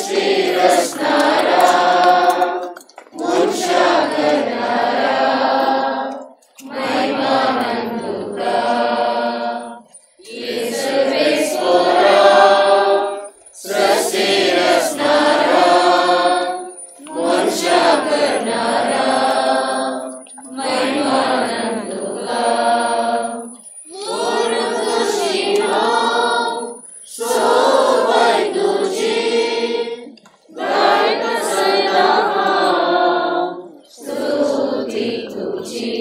सृश्टी रचणारा मनशा करणारा महिमानंद तुका. सर्वेस्परा सृश्टी रचणारा मनशा करणारा महिमानंद तुका. म्हूण खुशी हांव सोबाय तुजी गायता सदां हांव स्तुती तुजी.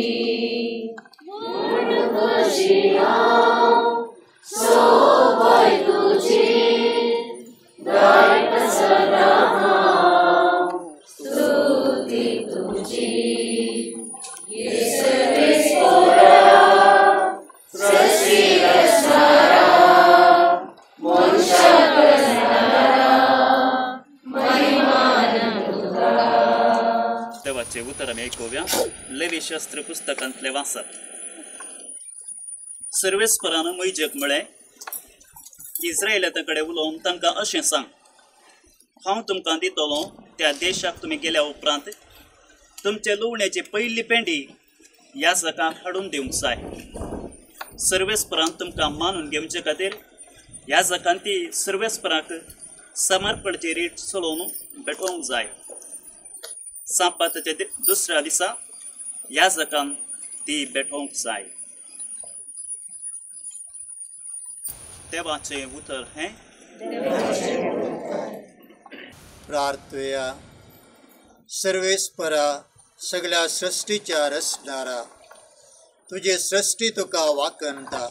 म्हूण खुशी हांव सोबाय तुजी गायता सदां हांव स्तुती तुजी. सर्वेस्परा सृश्टी रचणारा मनशा करणारा महिमानंद तुका. देवाचे उतर आमी आयकुया लेवीशास्त्र पुस्तकांतले वाचप. सर्वेस्परान मोयजेक म्हळें, इस्रायलां कडेन उलोवन तांकां अशें सांग, हांव तुमकां दितलो त्या देशाक तुमी गेल्या उपरांत तुमचे लुवण्याची पयली पेंडी ह्या जगाक हाडून दिवंक जाय. सर्वेस्परान तुमकां मानून घेवचे खातीर ह्या जगान ती सर्वेस्पराक समर्पणची रीत चलोवन भेटोवंक जाय. सांपाताच्या दुसऱ्या दिसा ह्या जगान ती भेटोवंक जाय. देवाचें उतर हें. प्रार्थुया. सर्वेस्परा सगळ्या सृश्टीच्या रचणारा, तुजी सृश्टी तुका वाकणता,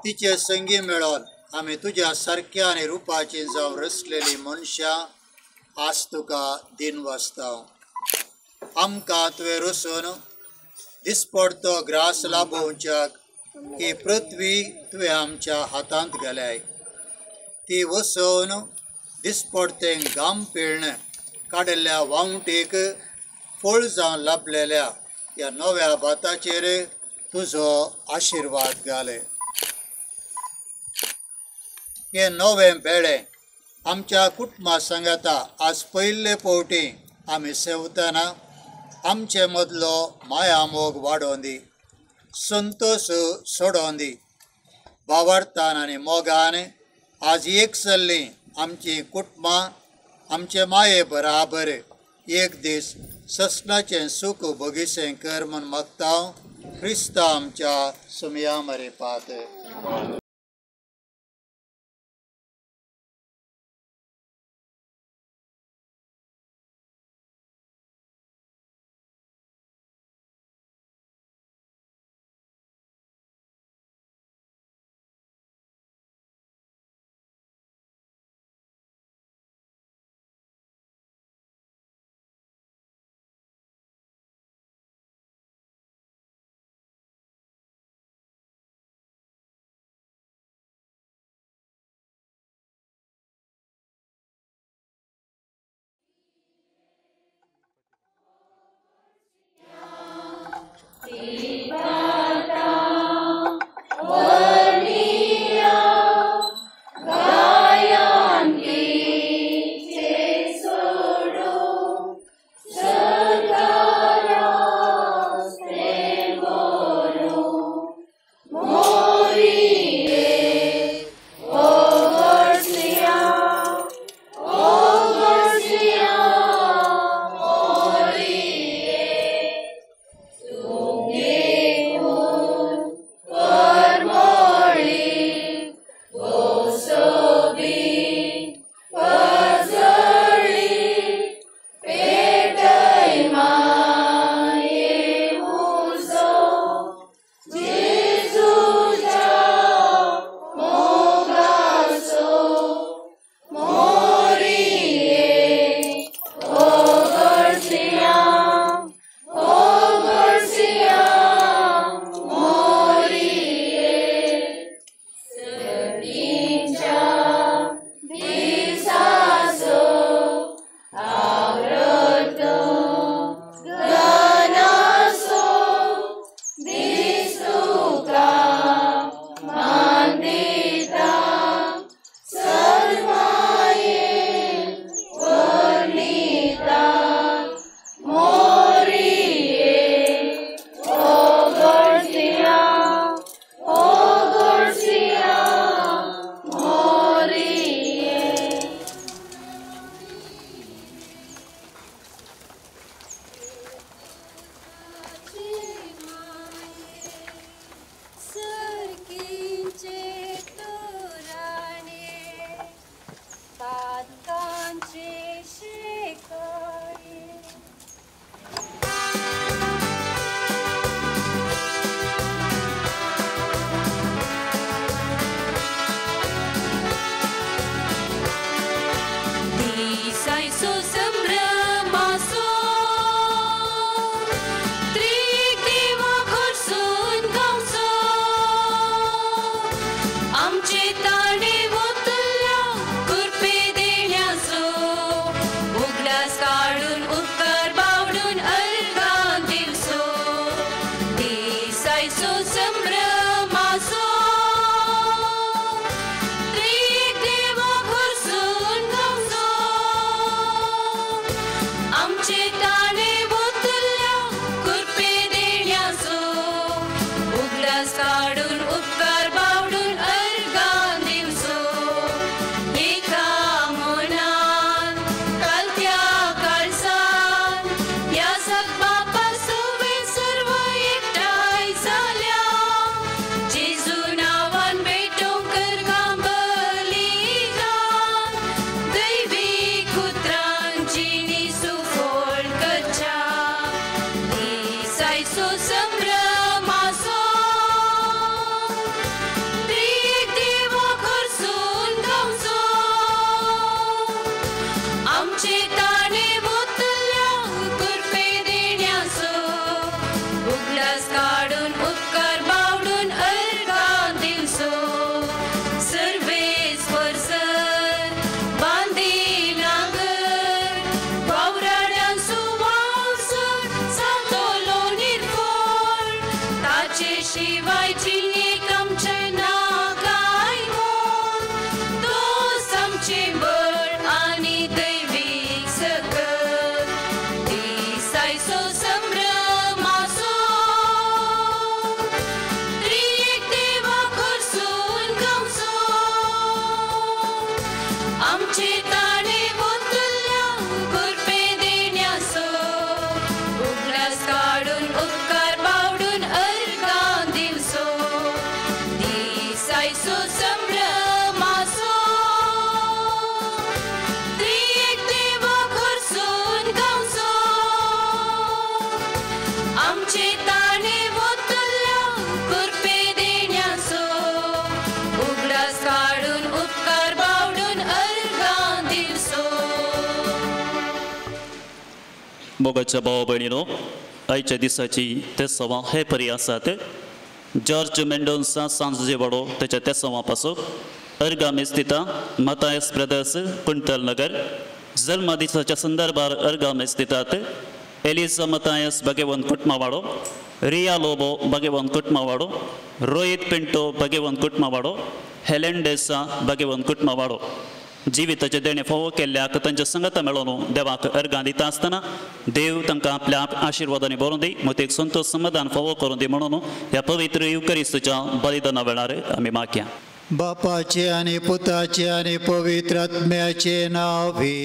तिचे संगी मेळोन आमी तुज्या सारक्या आनी रुपाची जावन रचलेली मनशां आज तुका दिन वाचता. आमकां तुवें रचून दिसपडतो ग्रास लाभोवच्याक ही पृथ्वी तुवें आमच्या हातांत घाल्याय. ती वसोवन दिसपडतें गाम पिळणें काडिल्ल्या वावटीक फळ जावन लाभलेल्या ह्या नव्या भाताचेर तुजो आशिर्वाद घाले. हें नवें बेळें आमच्या कुटुंबा सांगाता आज पयले फावटी आमी सेवतना आमचे मदलो मायामोग वाडोवन दी, संतोश सोडोवन दी. भावार्थान आनी मोगान आज एक चल्ली आमची कुटुंबां आमचे माये बराबर एक दीस ससनाचें सूख भोगिसें कर म्हूण मागता क्रिस्ता आमच्या सुमया मरेपात. आसो. मोगाच्या भाव भयणीनो, आयच्या दिसाची तेसवां हे परी आसात. जॉर्ज मेंडोन्सा सांजवाडो त्याच्या तेसवां पासून अर्गामेस दिता मतायस ब्रदर्स कुंटल नगर जल्मा दिसाच्या संदर्भार अर्गामेस दितात Elisa Mathias भगेवन कुटमावाडो, Riya Lobo भगेवन कुटमावाडो, Rohit Pinto भगेवन कुटमावाडो, Helen Desa भगेवन कुटमावाडो. जिविताचे देणे फावो केल्ल्याक तांच्या संगता मेळोवन देवाक अर्गां दिता आसतना देव तांकां आपल्या आशिर्वादांनी भरून दी, मतीक संतोष समाधान फावो करून दी म्हणून ह्या पवित्र युकरिस्तच्या बलिदाना वेळार आमी मागया. बापाचे आनी पुताचे आनी पवित्र आत्म्याचे नांवे.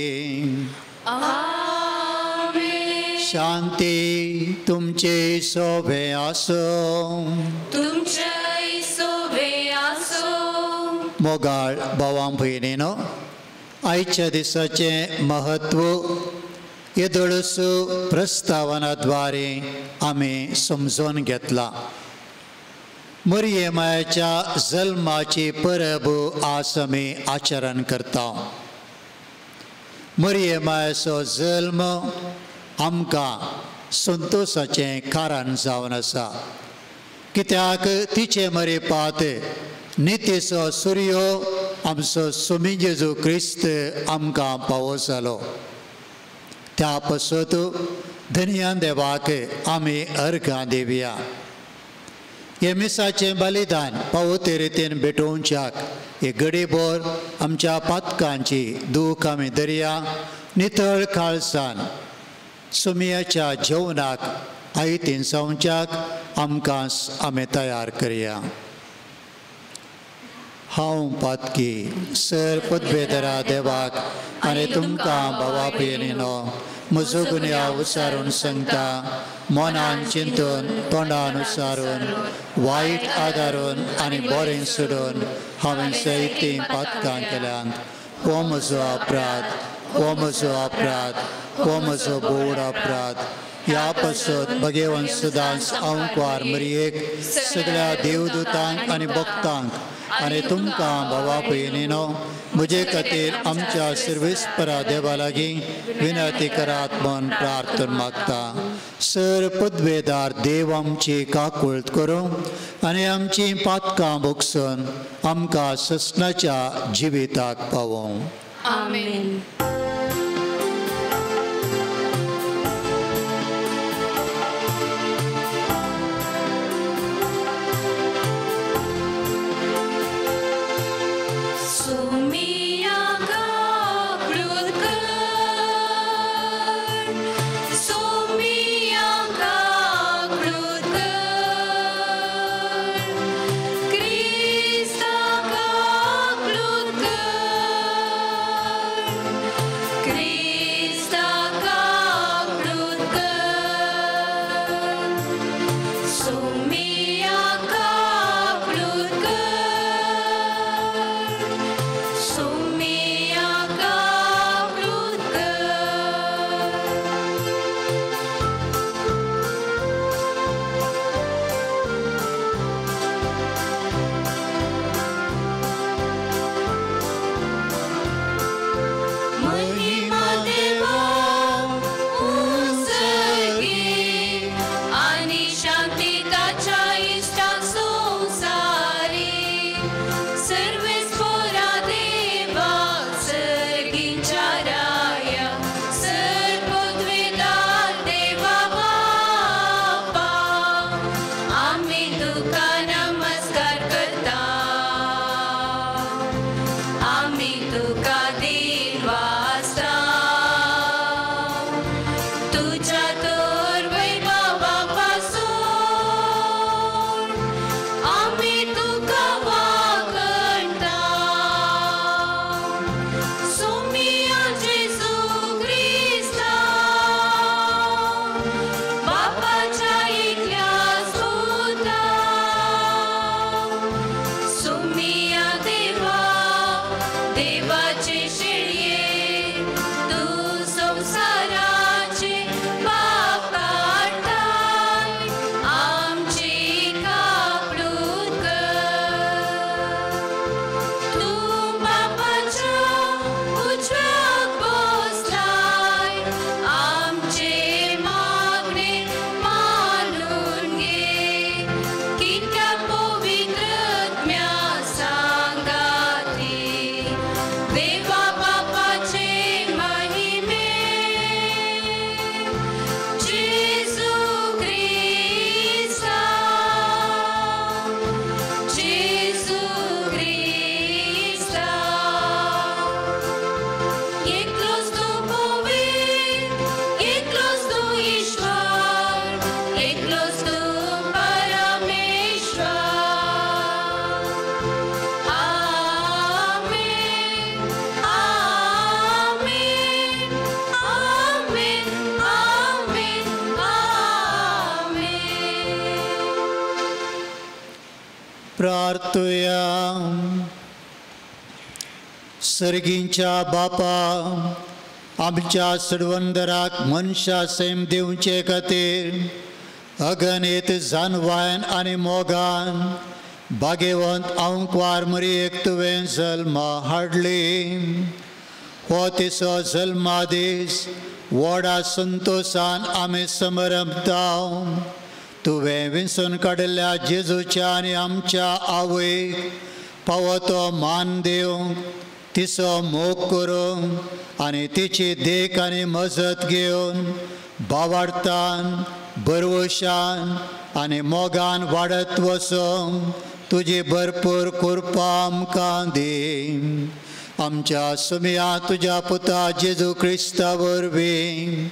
आमेन. शांती तुमचे सोबे आसो. तुमचे सोबे आसो. मोगाळ भावां भयणीनो, आयच्या दिसाचें म्हत्व येदोळस प्रस्तावनाद्वारे आमी समजून घेतलां. मरियमायाच्या जल्माची परब आज आमी आचरण करता. मरियमायाचो जल्म आमकां संतोशाचें कारण जावन आसा, कित्याक तिचे मरेपात नितीचो सुर्यो आमचो स्वामी जेजू क्रिस्त आमकां पावो जालो. त्या पासत धनयान देवाक आमी अर्घां दिवया. हे मिसाचें बलिदान पावो ते रितीन भेटोवच्याक हे गडीभर आमच्या पातकांची दूख आमी दर्या नितळ काळसान सुमियाच्या जेवणाक आयतीन जावच्याक आमकां आमी तयार करया. हांव पातकी सर पदवेदरा देवाक आनी तुमकां भावा भयणीनो म्हजो गुन्यांव उचारून सांगता, मनान चिंतून तोंडान उचारून वायट आदारून आनी बरें सोडून हांवें जायतीं पातकां केल्यांत. हो म्हजो अपराध, हो म्हजो अपराध, हो म्हजो बोड अपराध. ह्या पासत भगेवन सदांच हांव मरियेक सगळ्या देवदूतांक आनी भक्तांक आनी तुमकां भावा भयणीनो म्हजे खातीर आमच्या सर्वेस्परा देवा लागीं विनंती करात म्हूण प्रार्थना मागता. सर पदवेदार देव आमची काकुळट करूं आनी आमची पातकां भोगसून आमकां ससनाच्या जिविताक पावोवं. आमेन. Cristo, प्रार्थुया. सर्गींच्या बापा, आमच्या सडवंदराक मनशा सैम दिवचे खातीर अगणीत जानवायन आनी मोगान भाग्यवंत आंकवार मरियेक तुवें जल्मा हाडली. हो तिचो जल्मा दीस व्हडा संतोशान आमी समरंभता. तुवें विंचून काडिल्ल्या जेजूच्या आनी आमच्या आवयक फावो तो मान दिवंक, तिचो मोग करूंक आनी तिची देख आनी मजत घेवन भावार्थान, भरवशान आनी मोगान वाडत वचूंक तुजी भरपूर कृपा आमकां दी. आमच्या सुमया तुज्या पुता जेजू क्रिस्ता वरवीं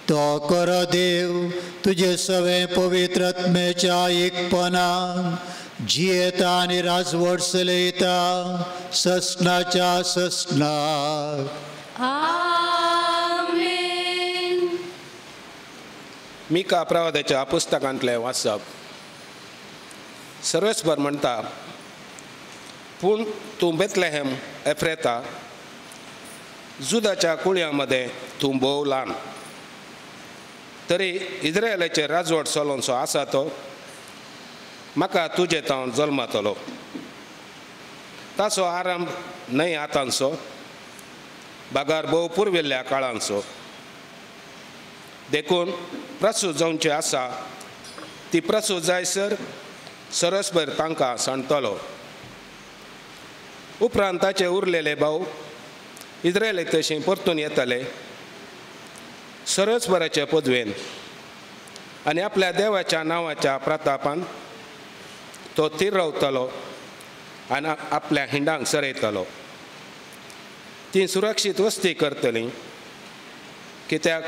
तो करो देव तुजे सगळे पवित्र आत्म्याच्या एकपणान जियेता आनी राजवट चलयता ससनाच्या ससनाक. आमेन. मिका प्रवादाच्या पुस्तकांतलें वाचप. सर्वेस्पर म्हणटा, पूण तूं बेथलेहेम एफ्रेता, जुदाच्या कुळयां मदें तूं भोव ल्हान, तरी इस्रायलाचेर राजवट चलोवचो आसा तो म्हाका तुजे तावन जल्मातलो. ताचो आरंभ न्हय आतांचो, बागार भोव पुर्विल्ल्या काळांचो. देखून प्रसूत जावची आसा ती प्रसूत जायसर सरसभर तांकां सांडटलो. उपरांत ताचे उरलेले भाव इस्रायलाक तशें परतून येतले सरसभराचे पदवेन आनी आपल्या देवाच्या नांवाच्या प्रतापान तो थीर रावतलो आनी आपल्या हिंडांक सरयतलो. ती सुरक्षीत वस्ती करतली, कित्याक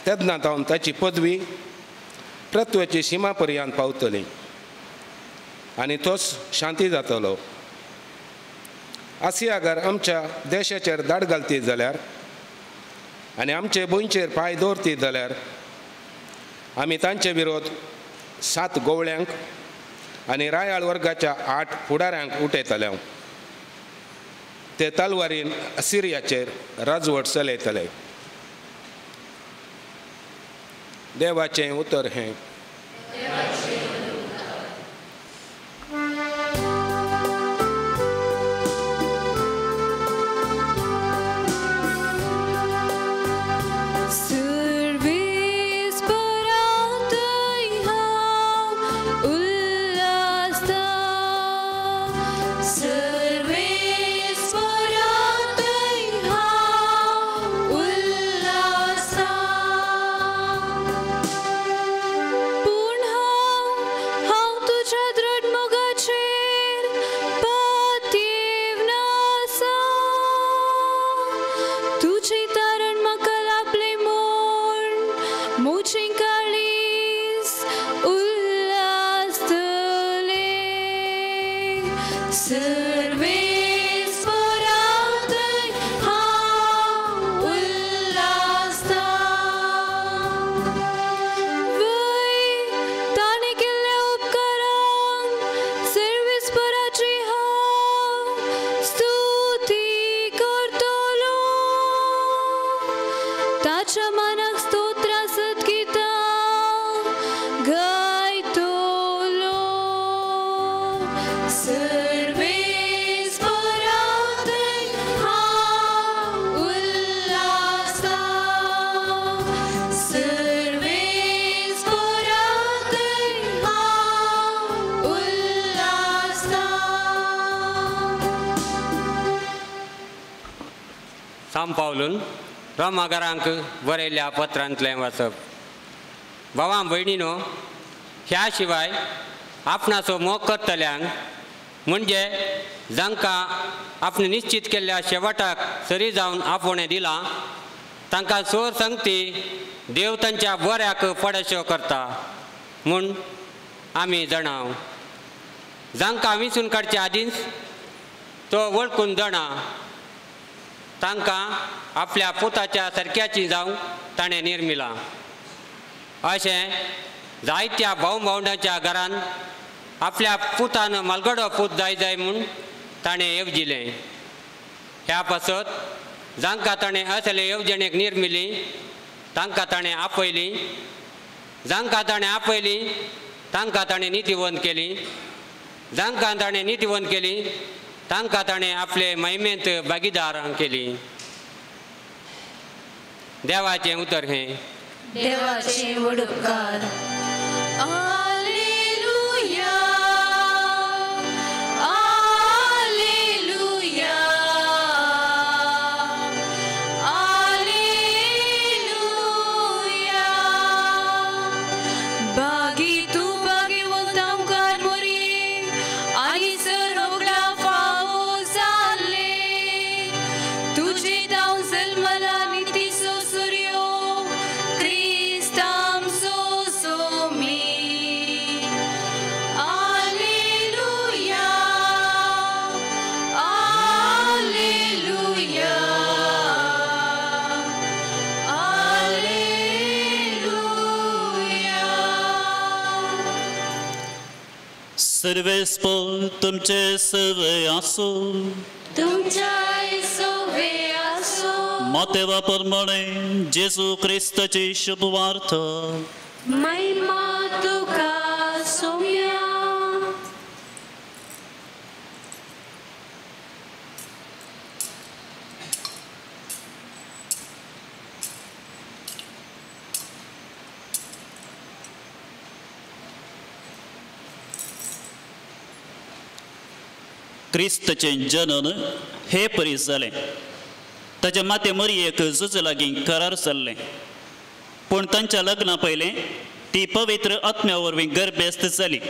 तेन्ना तावन ताची पदवी पृथ्वेची शिमा पर्यंत पावतली आनी तोच शांती जातलो. आसियागर आमच्या देशाचेर दाड घालती जाल्यार आनी आमचे भुंयचेर पांय दवरती जाल्यार आमी तांचे विरोध 7 गोवळ्यांक आनी रायाळ वर्गाच्या 8 फुडाऱ्यांक उठयतले. ते तलवारीन असिरियाचेर राजवट चलयतले. देवाचें उतर हें. पावलून रोमागरांक बरयल्ल्या पत्रांतलें वाचप. भावां भयणीनो, ह्या शिवाय आपणाचो मोग करतल्यांक म्हणजे जांकां आपणे निश्चित केल्ल्या शेवटाक सरी जावन आपोवणें दिलां तांकां सोर संगती देव तांच्या बऱ्याक पडश्यो करता म्हूण आमी जाणाव. जांकां विंचून काडचे आदींच तो वळखून जाणा तांकां आपल्या पुताच्या सारक्याची जावंक ताणें निर्मिलां. अशें जायत्या भाव भावंडांच्या घरान आपल्या पुतान मालगडो पूत जाय जाय म्हूण ताणें येवजिलें. ह्या पासत जांकां ताणें असले येवजणेक निर्मिली तांकां ताणें आपयली, जांकां ताणें आपयली तांकां ताणें नितीवंत केली, जांकां ताणें नितीवंत केली तांकां ताणें आपले महिमेंत भागीदार केली. देवाचें उतर हें. देवाचे उपकार. आलेलुया, आलेलुया, आलेलुया. बागी तूं भाग्यवंत आमकार मोरी आनी सरोगडा फावो जाले तुजे धांव जल्मला नितीचो सुर्यो क्रिस्त आमचो सोमी. आलेलुया, आलेलुया, आलेलुया. सर्वेस्पर तुमचे सवे आसो, तुमच्याय सोवे आसो. मातेवा प्रमाणे जेजू क्रिस्ताची शुभवार्ता. महिमा तुका सोम्या. क्रिस्तचें जनन हे परी जालें. ताच्या माते मरियेक जुजे लागीं करार जाल्लें, पूण तांच्या लग्ना पयलें ती पवित्र आत्म्या वरवीं गर्भेस्त जाली.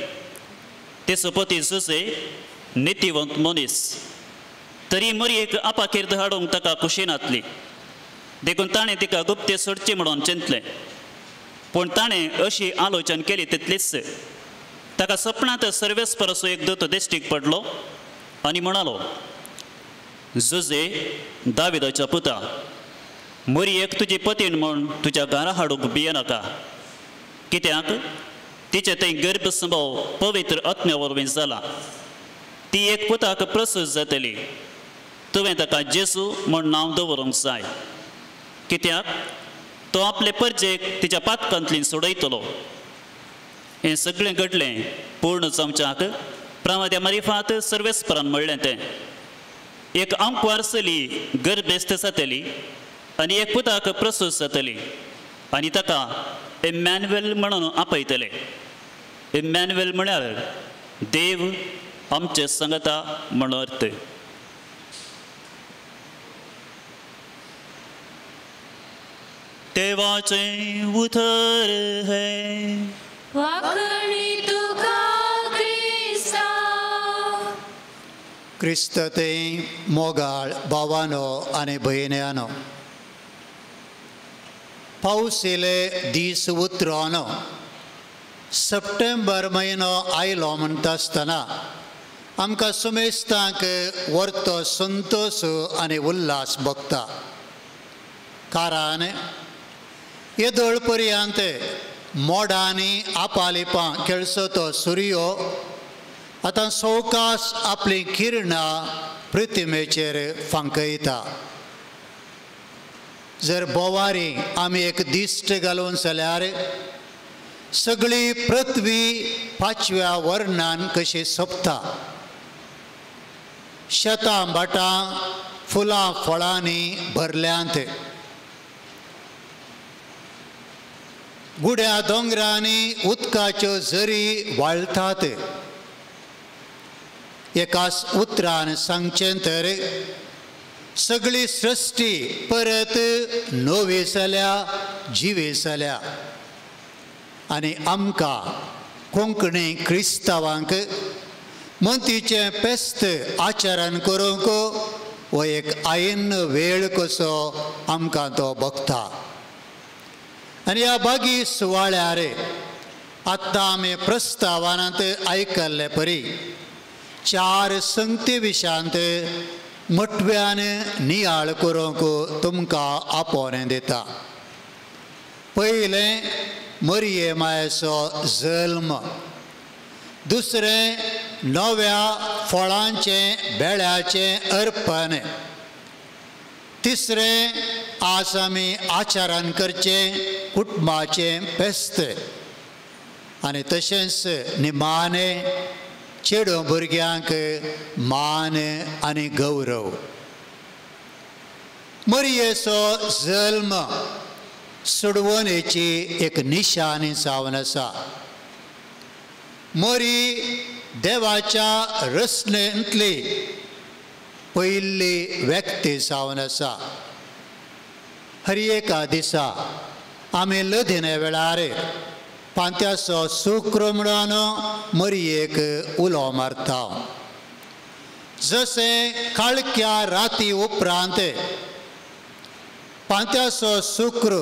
तेचो पती जुजे नितीवंत मनीस, तरी मरियेक आपाकीर्द हाडूंक ताका खुशी नातली, देखून ताणें तिका गुप्ते सोडची म्हणून चिंतलें. पूण ताणें अशी आलोचन केली तितलीच ताका सपनांत सर्वेस्पराचो एक दूत दिश्टीक पडलो आनी म्हणालो, जुजे दाविदाच्या पुता, मरियेक तुजी पतीण म्हूण तुज्या घरा हाडूंक भियेनाका, कित्याक तिचें थंय गर्भसंभव पवित्र आत्म्या वरवीं जाला. ती एक पुताक प्रसूत जातली, तुवें ताका जेजू म्हूण नांव दवरूंक जाय, कित्याक तो आपले परजेक तिच्या पातकांतली सोडयतलो. हें सगळें घडलें पूर्ण जावच्याक प्रामाद्या मारिफात सर्वेस्परान म्हणलें तें. एक आंकवार चली गर्भेस्त जातली आनी एक पुताक प्रसूत जातली आनी ताका इम्मॅन्युएल म्हणून आपयतले. इम्मॅन्युएल म्हळ्यार देव आमचे संगता म्हण अर्थ. देवाचें उतर हें. वाखणी तुका क्रिस्ता. क्रिस्त ते मोगाळ भावानो आनी भयण्यानो, पावस येयले दीस उतरोन सप्टेंबर म्हयनो आयलो म्हणटा आसतना आमकां सुमेस्तांक वर्तो संतोश आनी उल्हास भोगता. कारण येदोळ पर्यंत मोडांनी आपालिपां खेळचो तो सुर्यो आतां सवकास आपलीं किरणां प्रतिमेचेर फांकयता. जर बोवारी आमी एक दिश्ट घालून जाल्यार सगळी पृथ्वी पाचव्या वर्णान कशी सोंपता. शेतां भाटां फुलां फळांनी भरल्यांत, गुड्या दोंगरांनी उदकाच्यो झरी व्हाळटात. एकाच उतरान सांगचें तर सगळी सृश्टी परत नवी जाल्या, जिवी जाल्या. आनी आमकां कोंकणी क्रिस्तांवांक मंतीचें पेस्त आचरण करूंक हो एक आयन वेळ कसो आमकां तो भोगता. आनी ह्या बागी सुवाळ्यार आतां आमी प्रस्तावनांत आयकल्ले परी चार संगती विशयांत मटव्यान नियाळ करूंक तुमकां आपोवणें दिता. पयलें मरिये मायेचो जल्म, दुसरें नव्या फळांचें बेळ्याचें अर्पण, तिसरें आज आमी आचरण करचें कुटुंबाचें फेस्त, आनी तशेंच निमाणें चेडो भुरग्यांक मान आनी गौरव. मरयेचो जल्म सोडवणेची एक निशाणी जावन आसा. मरी देवाच्या रचनेंतली पयली व्यक्ती जावन आसा. हर एका दिसा आमी लदिने वेळार पांत्याचो सुक्र म्हणून मरयेक उलो मारता. जशें काळख्या राती उपरांत पांत्याचो सुक्र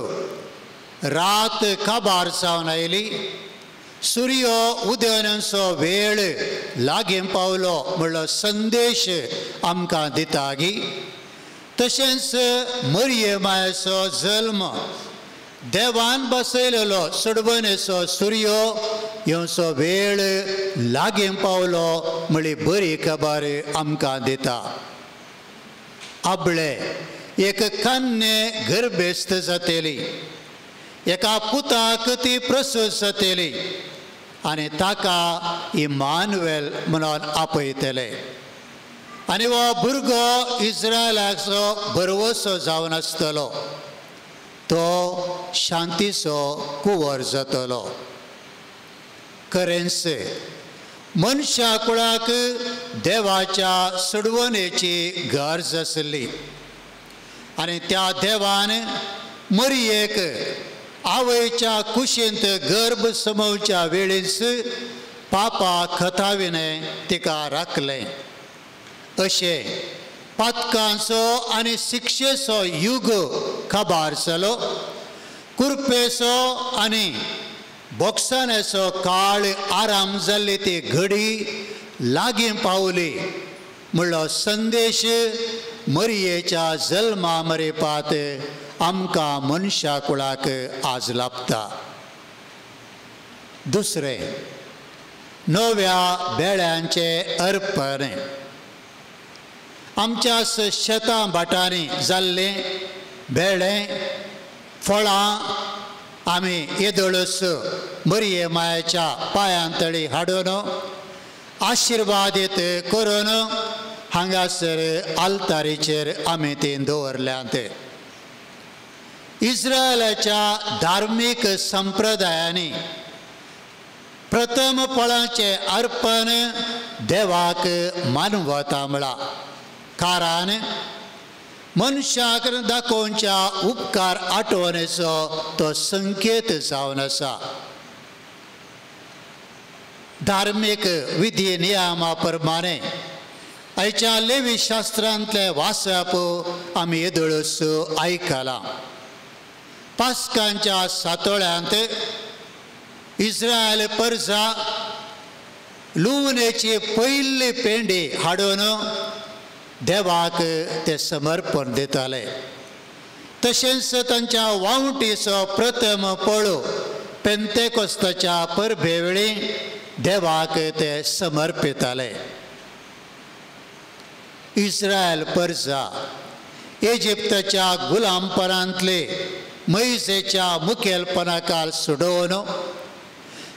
रात काबार जावन आयली, सूर्य उदेवनाचो वेळ लागीं पावलो म्हणलो संदेश आमकां दितागी, तशेंच मरये मायेचो जल्म देवान बसयलेलो सोडवणेचो सूर्य येवचो वेळ लागीं पावलो म्हळी बरी खबर आमकां दिता. आबळे एक कन्ये गर्भेस्त जातली, एका पुताक ती प्रसूत जातली आनी ताका इमानुएल म्हणून आपयतले, आनी हो भुरगो इस्रायलाचो भरवसो जावन आसतलो, तो शांतीचो कुंवर जातलो. खरेंच मनशा कुळाक देवाच्या सोडवणेची गरज आसली आनी त्या देवान मरयेक आवयच्या कुशींत गर्भ समोवच्या वेळीच पापा खताविने तिका राखलें. अशें पातकांचो आनी शिक्षेचो युग काबार जालो, कुरपेचो आनी बोक्साण्याचो काळ आराम जाल्ली ती घडी लागीं पावली म्हणलो संदेश मरयेच्या जल्मा मरेपात आमकां मनशा कुळाक आज लाभता. दुसरें नव्या बेळ्यांचें अर्पण. आमच्या शेतां भाटांनी जाल्लें बेळें फळां आमी येदोळच मरये मायेच्या पांयां तळी हाडून आशिर्वादीत करून हांगासर आल्तारीचेर आमी ती दवरल्यांत. इस्रायलाच्या धार्मीक संप्रदायांनी प्रथम फळांचें अर्पण देवाक मानवता म्हळां, कारण मनशाक दाखोवच्या उपकार आठवणेचो तो संकेत जावन आसा. धार्मीक विधी नियमा प्रमाणे आयच्या लेवी शास्त्रांतलें वाचप आमी येदोळच आयकलां. पास्कांच्या सातोळ्यांत इस्रायल परजा लुवणेची पयली पेंडी हाडून देवाक ते समर्पण दिताले. तशेंच तांच्या वावटीचो प्रथम पळो पेंतेकोस्ताच्या परबे वेळी देवाक ते समर्पिताले. इस्रायल परजा इजिप्ताच्या गुलामपणांतले मैजेच्या मुखेलपणाकाल सोडोवन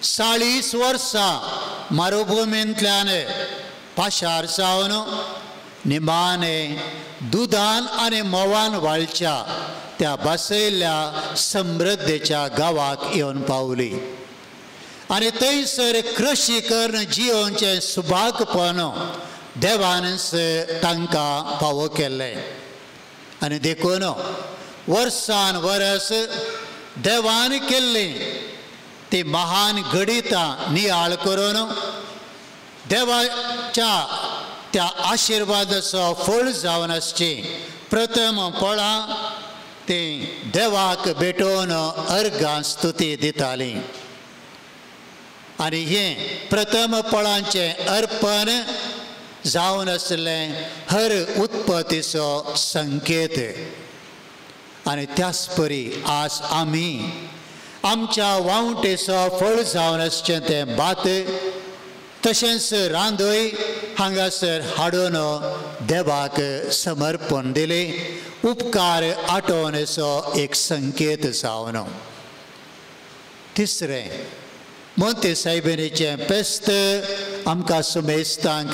40 वर्सां मरुभुमींतल्यान पाशार जावन निमाणे दुदान आनी म्होंवान वाळच्या त्या बसयल्ल्या समृद्धेच्या गांवाक येवन पावली आनी थंयसर कृशी करून जियोवचें सुभागपण देवानच तांकां फावो केल्लें. आनी देखून वर्सान वर्स देवान केल्लीं ती महान घडितां नियाळ करून देवाच्या त्या आशिर्वादाचो फळ जावन आसची प्रथम फळां ती देवाक भेटोवन अर्घां स्तुती दितालीं. आनी हें प्रथम फळांचें अर्पण जावन आसलें हर उत्पत्तीचो संकेत. आनी त्याच परी आज आमी आमच्या वावटेचो फळ जावन आसचें तें भात तशेंच रांदय हांगासर हाडून देवाक समर्पण दिलें, उपकार आठवणेचो एक संकेत जावन। तिसरें, मोंती सायबिणीचें फेस्त आमकां सुमेस्तांक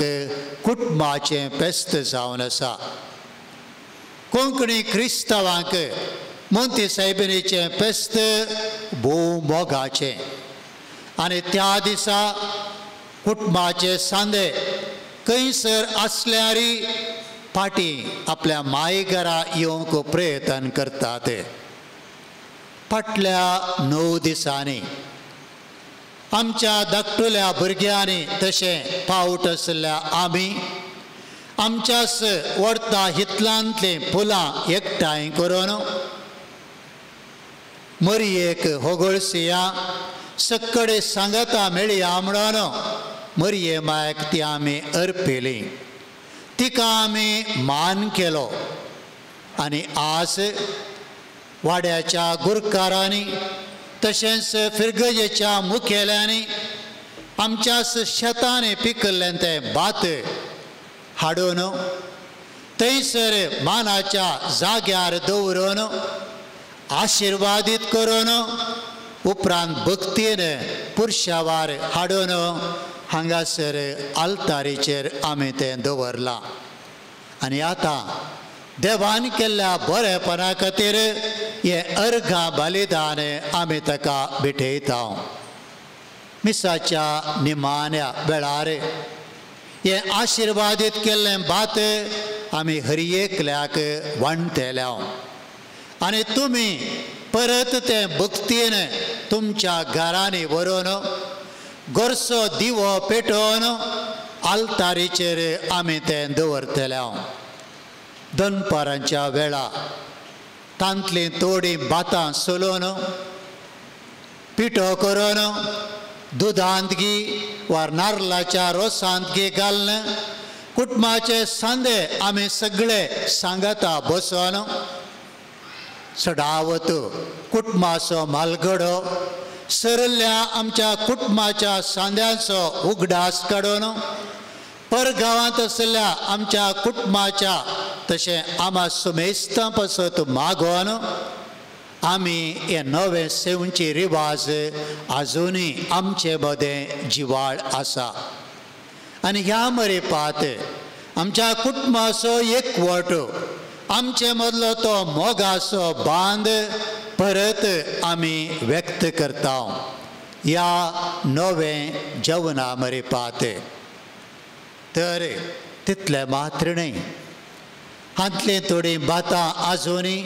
कुटुंबाचें फेस्त जावन आसा। कोंकणी क्रिस्तांवांक मोंती सायबिणीचें फेस्त भोव मोगाचें आनी त्या दिसा कुटुंबाचे सांदे खंयसर आसल्यारय फाटीं आपल्या माय घरा येवंक प्रयत्न करतात। फाटल्या 9 दिसांनी आमच्या धाकटुल्या भुरग्यांनी तशें पावट आशिल्ल्या आमी आमच्याच वडता हितलांतलीं फुलां एकठांय करून मरयेक होगळसिया सक्कडे सांगाता मेळया म्हणून मरये मायक ती आमी अर्पिली, तिका आमी मान केलो। आनी आज वाड्याच्या गुरकारांनी तशेंच फिरगजेच्या मुखेल्यांनी आमच्याच शेतांनी पिकल्लें तें भात हाडून थंयसर मानाच्या जाग्यार दवरून आशिर्वादीत करून उपरांत भक्तीन पुरशावार हाडून हांगासर आल्तारीचेर आमी तें दवरलां। आनी आतां देवान केल्ल्या बरेपणा खातीर हें अर्घां बलिदान आमी ताका भेटयता। मिसाच्या निमाण्या वेळार हें आशिर्वादीत केल्लें भात आमी हर एकल्याक वांट्टले आनी तुमी परत तें भक्तीन तुमच्या घरांनी व्हरून गोरसो दिवो पेटोवन आल्तारीचेर आमी तें दवरतले। दनपारांच्या वेळा तांतलीं थोडीं भातां सोलून पिठो करून दुदांत गी वा नारलाच्या रोसांत गी घालून कुटुंबाचे सांदे आमी सगळे सांगाता बसून सडावत कुटुंबाचो म्हालगडो सरल्या आमच्या कुटुंबाच्या सांद्यांचो उगडास काडून परगांवांत आशिल्ल्या आमच्या कुटुंबाच्या तशें आमा सुमेस्तां पासत मागोवन आमी हे नवे सेवची रिवाज आजुनूय आमचे मदें जिवाळ आसा। आनी ह्या मरेपात आमच्या कुटुंबाचो एकवट, आमचे मदलो तो मोगाचो बांद परत आमी व्यक्त करता ह्या नवें जेवणा मरेपात। तर तितलें मात्र न्हय, हांतलीं थोडीं भातां आजुनूय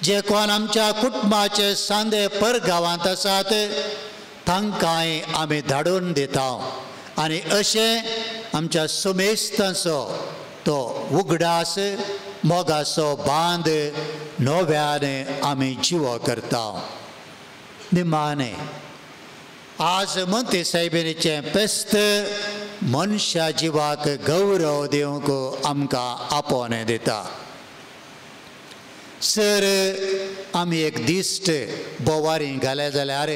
जे कोण आमच्या कुटुंबाचे सांदे परगांवांत आसात तांकांय आमी धाडून दिता आनी अशें आमच्या सुमेस्तांचो तो उगडास मोगाचो बांद नव्यान आमी जिवो करता। निमाणें आज मोंती सायबिणीचें फेस्त मनशा जिवाक गौरव दिवंक आमकां आपोवणें दिता। सर आमी एक दिश्ट बोवारी घाले जाल्यार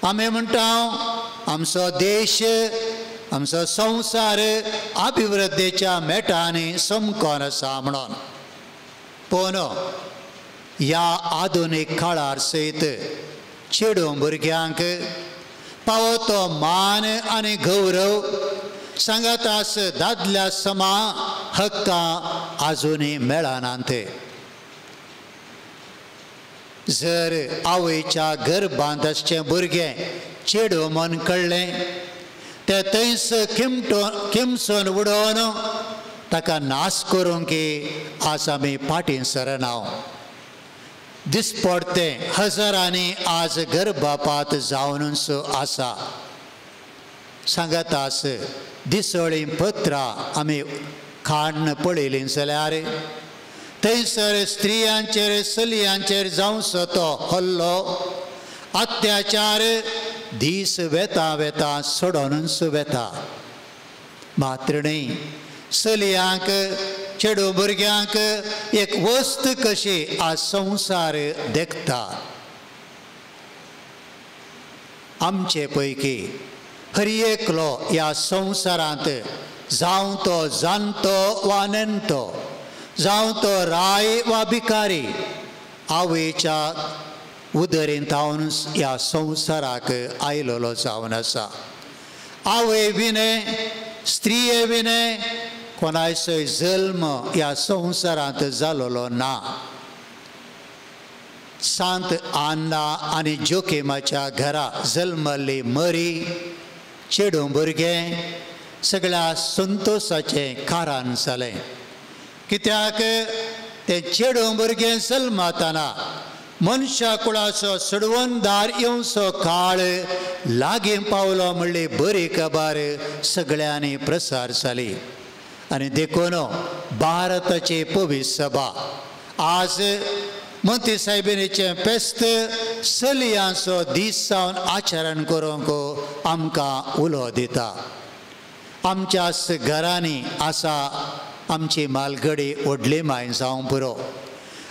आमी म्हणटा आमचो देश आमचो संवसार अभिवृद्धीच्या मेटांनी समकोन आसा म्हणून, पूण ह्या आधुनीक काळार सयत चेडूं भुरग्यांक पावो तो मान आनी गौरव सांगातास दादल्या समा हक्कां आजुनूय मेळनात। जर आवयच्या गर्भांत आसचें भुरगें चेडूं म्हूण कळ्ळें तें थंयच किमसून उडोवन ताका नाश करूंक आज आमी फाटीं सरना। दिसपडतें हजारांनी आज गर्भपात जावनूच आसा। सांगातास दिसोळीं पत्रां आमी काडून पळयलीं जाल्यार थंयसर स्त्रियांचेर चलयांचेर जावचो तो हल्लो अत्याचार दीस वेता वेता सोडोनूच वेता। मात्र न्हय, चलयांक चेडूं भुरग्यांक एक वस्त कशी आज संवसार देखता। आमचे पैकी हर एकलो ह्या संवसारांत जावं तो जाणटो वा नेणटो, जावं तो राय वा भिकारी, आवयच्या उदरेंत हांव ह्या संवसाराक आयलेलो जावन आसा. आवय विणे, स्त्रिये विणे कोणायचोय जल्म ह्या संवसारांत जालोलो ना. सांत आन्ना आनी जोकेमाच्या घरा जल्मल्ली मरी चेडूं भुरगें सगळ्या संतोसाचें कारण जालें. कित्याक तें चेडूं भुरगें जल्मताना मनशा कुळाचो सोडवणदार येवचो काळ लागीं पावलो म्हणली बरी खबर सगळ्यांनी प्रसार जाली. आनी देखून भारताची पवित्र सभा आज मोती सायबिणीचें फेस्त चलयांचो दीस जावन आचरण करूंक आमकां उलो दिता. आमच्याच घरांनी आसा आमची मालगडी व्हडली माय जावं पुरो,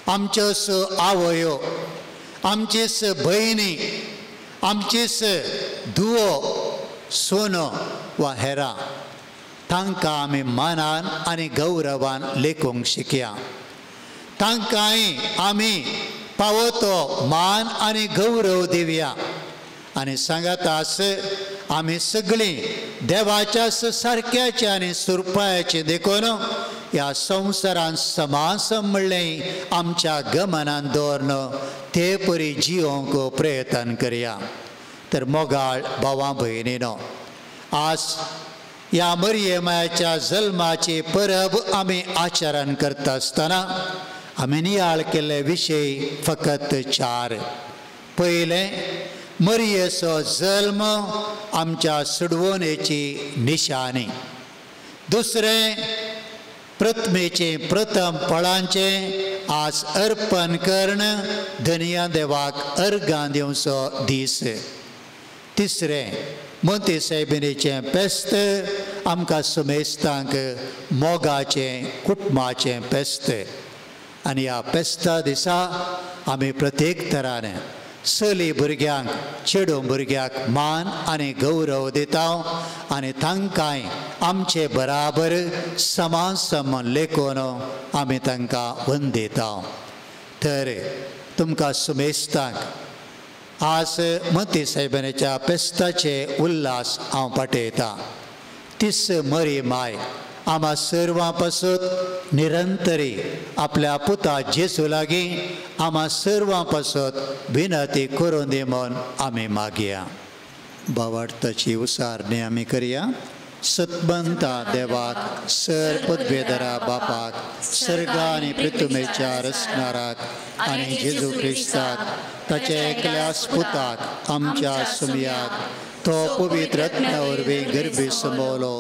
आमच्योच आवयो, आमचीच भयणी, आमचीच धुवो, सोनो वा हेरां, तांकां आमी मानान आनी गौरवान लेखूंक शिकया. तांकांय आमी पावो तो मान आनी गौरव दिवया. आनी सांगातास आमी सगळीं देवाच्या सारक्याचे आनी सुरपायाचे देखून ह्या संवसारान समासम म्हणलें आमच्या गमनान दवरन ते परी जियोंक प्रयत्न करया. तर मोगाळ भावा भयणीनो, आज ह्या मरिये मायाच्या जल्माची परब आमी आचरण करता आसतना आमी नियाळ केल्ले विशय फकत चार. पयलें, मरियेचो जल्म आमच्या सुडवणेची निशाणी. दुसरें, प्रथमेचें प्रथम फळांचें आज अर्पण कर्ण धनया देवाक अर्गां दिवचो दीस. तिसरें, मोती सायबिणीचें फेस्त आमकां सुमेस्तांक मोगाचें कुटुंबाचें फेस्त. आनी ह्या फेस्ता दिसा आमी प्रत्येक तरान चली भुरग्यांक, चेडूं भुरग्याक मान आनी गौरव दिता आनी तांकांय आमचे बराबर समान समान लेखून आमी तांकां वंदिता. तर तुमकां सुमेस्तांक आज मोती सायबिणीच्या फेस्ताचे उल्हास हांव पाठयतां. तीच मरी माय आमा सर्वां पासत निरंतरी आपल्या पुता जेजू लागीं आमा सर्वां पासत विनंती करून दी म्हूण आमी मागया. भावार्थाची उसारणी आमी करया. सतबंता देवाक, सर पदवेधरा बापाक, सर्गा आनी पृथ्वीच्या रचणाराक आनी जेजू क्रिस्ताक ताच्या एकल्याच पुताक आमच्या सुमयाक, तो पवित्र आत्म्या वरवीं गर्भी समवलो,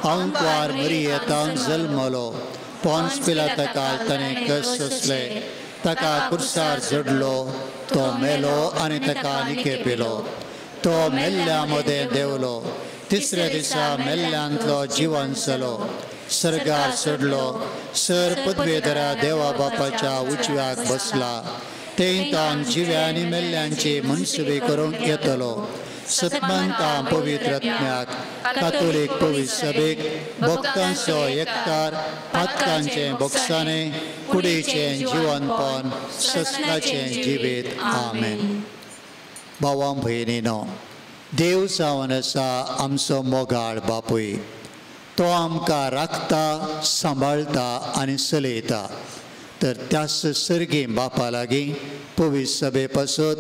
अंकवार मरियेतान जल्मलो, पोन्स पिलाता ताणें कश्ट सोंसले, ताका कुर्सार जडलो, तो मेलो आनी ताका निकेपिलो, तो मेल्ल्या मदें देंवलो, तिसऱ्या दिसा मेल्ल्यांतलो जिवन जालो, सर्गार चडलो, सर पदवेधरा देवा बापाच्या उजव्याक बसला, थंय तान जिव्या आनी मेल्ल्यांची मनसुबी करूंक येतलो. सतमंता पवित्र आत्म्याक, कातोलीक पवित्र सभेक, भक्तांचो एकतार, पातकांचें बोगसाणें, कुडीचें जिवनपण, सस्नाचें जिवीत. आमेन. भावां भयणीनो, देव जावन आसा आमचो मोगाळ बापूय. तो आमकां राखता, सांबाळटा आनी चलयता. तर त्याच सर्गी बापा लागीं पवित्र सभे पासत,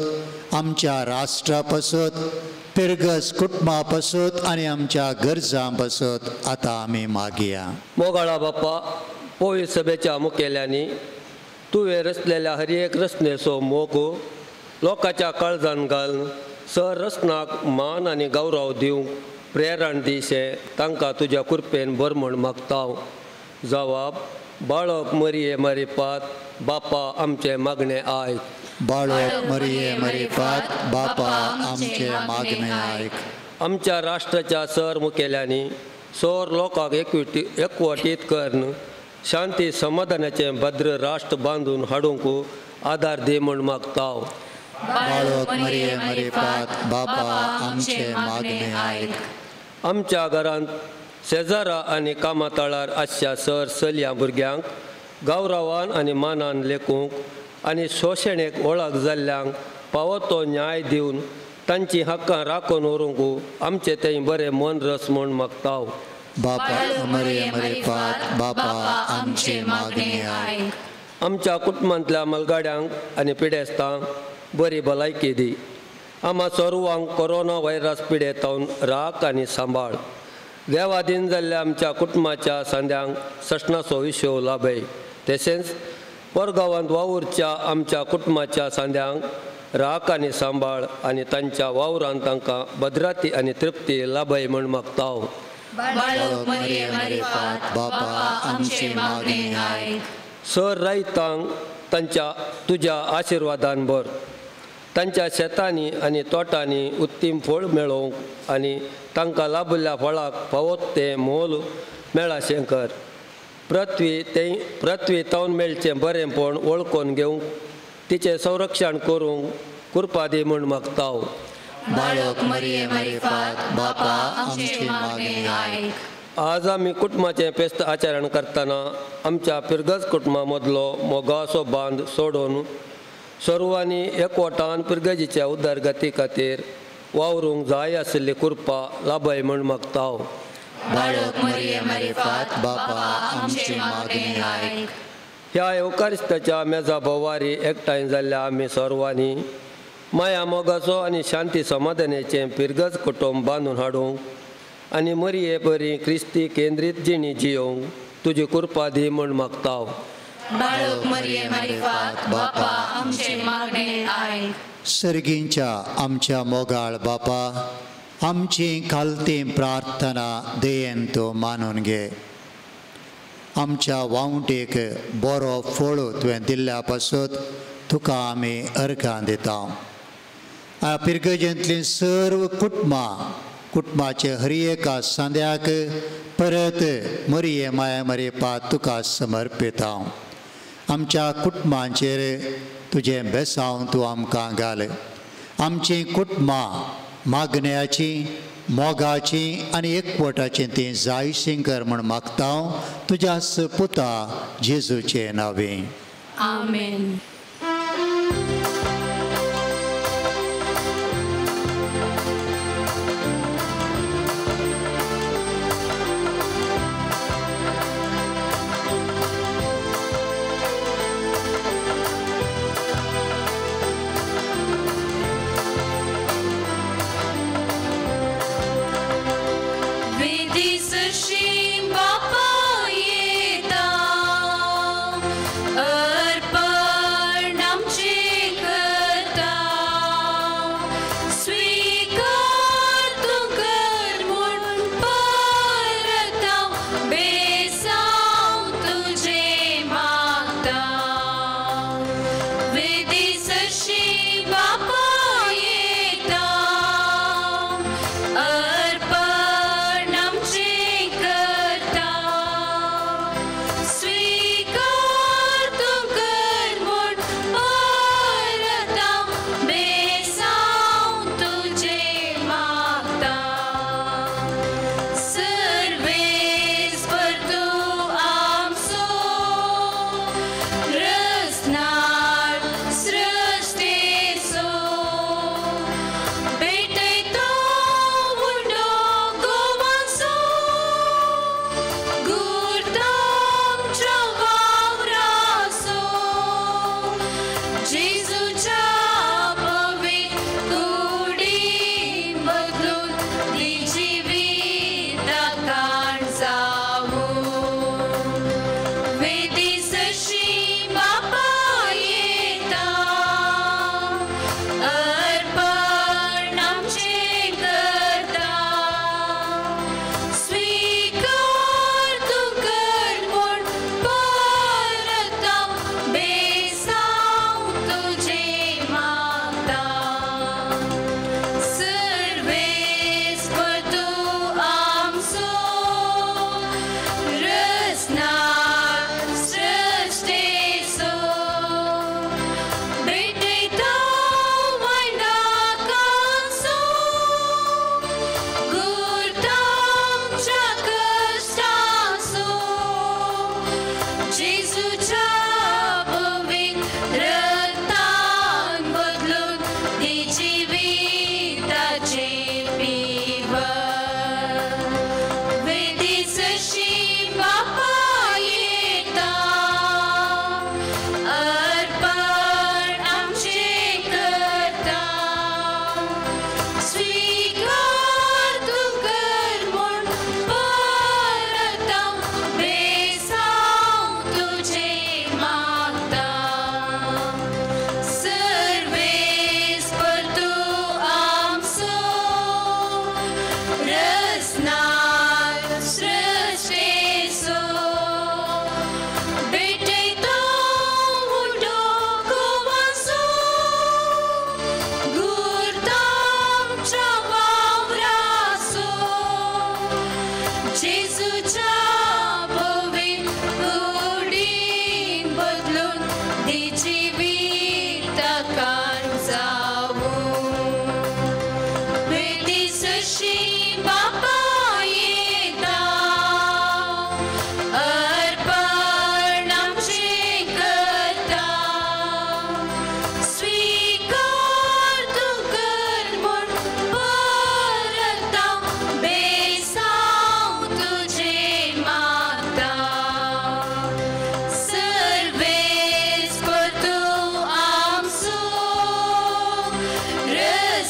आमच्या राष्ट्रा पासत, पिरगस कुटुंबा पासत आनी आमच्या गरजां पासत आतां आमी मागया. मोगाळा बापा, पवित्र सभेच्या मुखेल्यांनी तुवें रचलेल्या हर एक रचनेचो मोग लोकांच्या काळजान घालून सर रचनाक मान आनी गौरव दिवंक प्रेरण दिशें तांकां तुज्या कृपेन बरें म्हूण मागता. जवाब बाळक मरिये मरिपात बापा आमचें मागणें आयक. बाळक मरिये मरिपात बापा आमचें मागणें आयक. आमच्या राष्ट्राच्या सर मुखेल्यांनी सर लोकांक एकवटीत करून शांती समाधानाचें भद्र राष्ट्र बांदून हाडूंक आदार दी म्हूण मागता. बाळक मरिये मरिपात बापा आमचें मागणें आयक. आमच्या घरांत शेजारा आनी कामातळार आसच्या सर चलयां भुरग्यांक गौरवान आनी मानान लेखूंक आनी शोशणेक वळख जाल्ल्यांक फावो तो न्याय दिवन तांची हक्कां राखून व्हरूंक आमचें तें बरें मन रस म्हूण मागता. बापा मरे मरे पात बापा आमचे मागणे आयक. आमच्या कुटुंबांतल्या मलगाड्यांक आनी पिडेस्तांक बरी भलायकी दी. आमा सर्वांक कोरोना व्हायरस पिडेतावन राख आनी सांबाळ. देवाधीन जाल्ल्या आमच्या कुटुंबाच्या सांद्यांक सशणाचो विशय लाभय. तशेंच परगांवांत वावुरच्या आमच्या कुटुंबाच्या सांद्यांक राख आनी सांबाळ आनी तांच्या वावरान तांकां भद्राती आनी तृप्ती लाभय म्हूण मागता. सर रायतांक तांच्या तुज्या आशिर्वादान भर. तांच्या शेतांनी आनी तोटांनी उत्तीम फळ मेळोवंक आनी तांकां लाभिल्ल्या फळाक फावो तें मोल मेळाशें कर. पृथ्वी तें पृथ्वी तावन मेळचें बरेंपण वळखून घेवंक तिचें संरक्षण करूंक कृपा दी म्हूण मागता. बाळक मरिये मरिफात बापा आमची मागणी आयक. आज आमी कुटुंबाचें फेस्त आचरण करतना आमच्या पिरगज कुटुंबा मदलो मोगाचो बांद सोडून सर्वांनी एकवटान पिरगजीच्या उदरगती खातीर वावरूंक जाय आशिल्ली कृपा लाभय म्हूण मागता. बाळक मरिये मरिफात बापा आमची मागणी आयक. ह्या येवकारिस्ताच्या मेजा भोवारी एकठांय जाल्ल्या आमी सर्वांनी माया मोगाचो आनी शांती समाधानाचें पिरगज कुटुंब बांदून हाडूंक आनी मरिये बरी क्रिस्ती केंद्रीत जिणी जियोवंक तुजी कृपा दी म्हूण मागता. बाळक मरिये मरिफात बापा आमचे मागणे आयक. सर्गींच्या आमच्या मोगाळ बापा, आमची खालती प्रार्थना देयेन तूं मानून घे. आमच्या वावटेक बरो फळ तुवें दिल्ल्या पासत तुका आमी अर्घां दिता. पिरगजेंतलीं सर्व कुटुंबां कुटुंबाचे हर एका सांद्याक परत मरिये माया मरिपा तुका समर्पिता. आमच्या कुटुंबांचेर तुजें बेसांव तूं आमकां घाल. आमचीं कुटुंबां मागण्याची मोगाची आनी एकवटाची ती जायशीं कर म्हूण मागता तुज्या पुता जेजूचे नांवे. आमेन. बापा येता अर्पण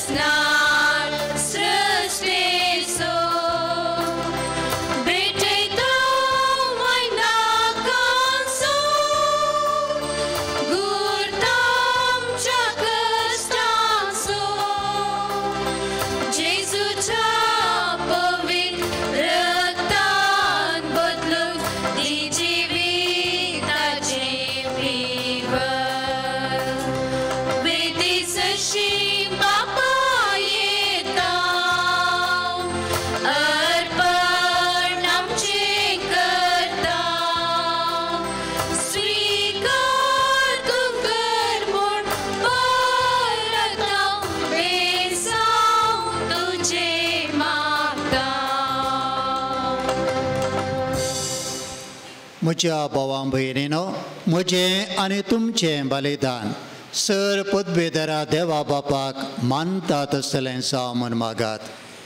सस्नाळ सृश्टेचो भेटयता वैनाकांचो गुरतामच्या कश्टांचो जेजूच्या पवित्र रक्तान बदलून दी जिविताचें पिवन वेदी जशी बापा येता अर्पण आमचें करता स्वीकार तूं कर म्हूण परता बेसांव तुजें मागता. म्हज्या भावां भयणीनो, म्हजें आनी तुमचें बलिदान सर पदवेधरा देवा बापाक मानता तसलें जावं म्हूण मागात.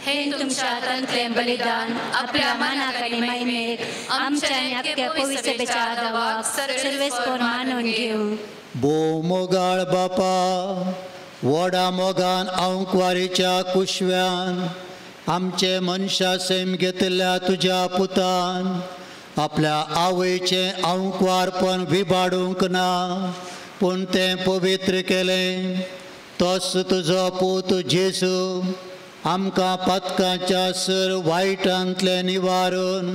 हे तुमच्या हातांतलें बलिदान आपल्या मानाक आनी महिमेक आमच्या आनी आख्ख्या पवित्र सभेच्या आदावाक सर्वेस्पर मानून घेवं. भोव मोगाळ बापा, व्हडा मोगान आंकवारीच्या कुशव्यान आमचे मनशा सैम घेतिल्ल्या तुज्या पुतान आपल्या आवयचें आंकवारपण विबाडूंक ना, पूण तें पवित्र केलें. तोच तुजो पूत जेजू आमकां पातकांच्या सर वायटांतलें निवारून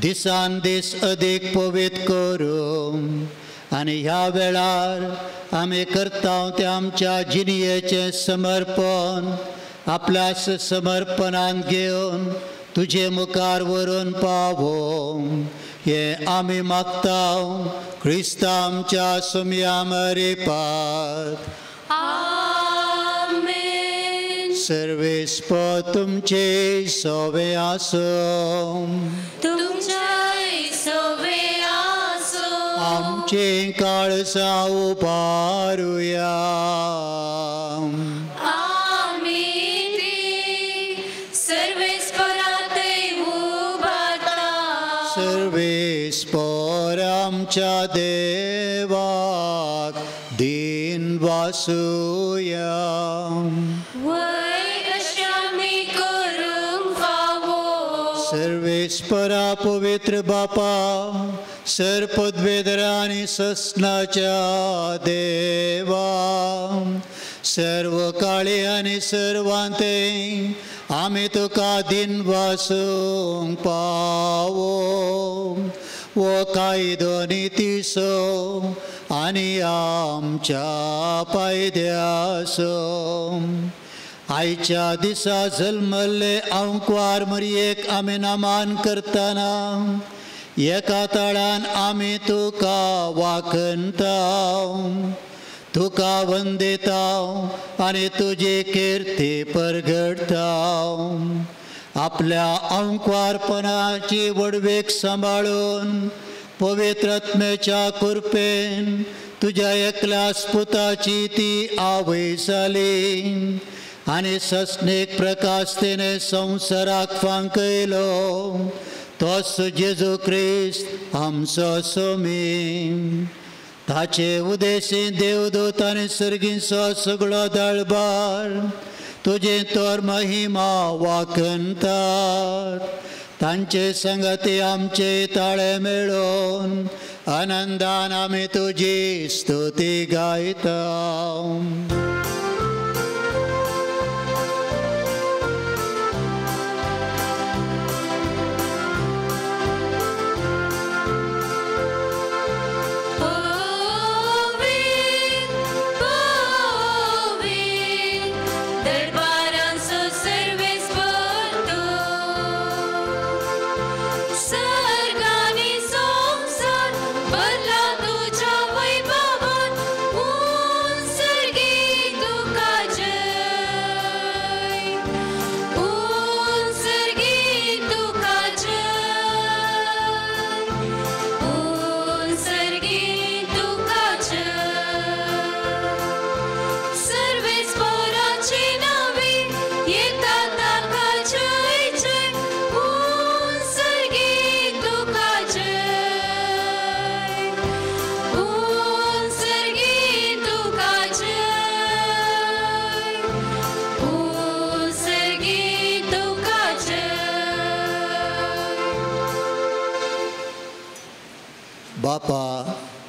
दिसान दीस अदीक पवित्र करूं आनी ह्या वेळार आमी करता तें आमच्या जिणयेचें समर्पण आपल्या समर्पणान घेवन तुजे मुखार व्हरून पावोवं हें आमी मागता क्रिस्ता आमच्या सुमया मरिपात. आमेन. सर्वेस्पर तुमचे सोवे आसूं. तुमच्याय सोवे आसूं. आमचें काळजां उबारुया. आमी ती सर्वेस्परातय उबारता. सर्वेस्पर आमच्या देवाक दीन वासुया. वय अशें आमी करूंक फावो. सर्वेस्परा पवित्र बापा, सर पदवेधरा आनी सस्नाच्या देवा, सर्व काळी आनी सर्वांते आमी तुका दिन वासूंक पावो. वो कायदो नितीचो आनी आमच्या पायद्याचो आयच्या दिसा जल्मल्ले आंकवार मरयेक आमी नमान करतना एका ताळान आमी तुका वाखणता, तुका वंदिता आनी तुजी किर्ती परगडटा. आपल्या आंकवारपणाची वडवेक सांबाळून पवित्र आत्म्याच्या कृपेन तुज्या एकल्या पुताची ती आवय जाली आनी सस्नीक प्रकाश तिणें संवसाराक फांकयलो तोच जेजू क्रिस्त आमचो सोमी. ताचे उदेशी देवदूत आनी सर्गींचो सगळो दळबार तुजें तर महिमा वाखणतात. तांचे संगती आमचे ताळे मेळोवन आनंदान आमी तुजी स्तुती गायता. तुझ्या वैभवान उंच सर्गी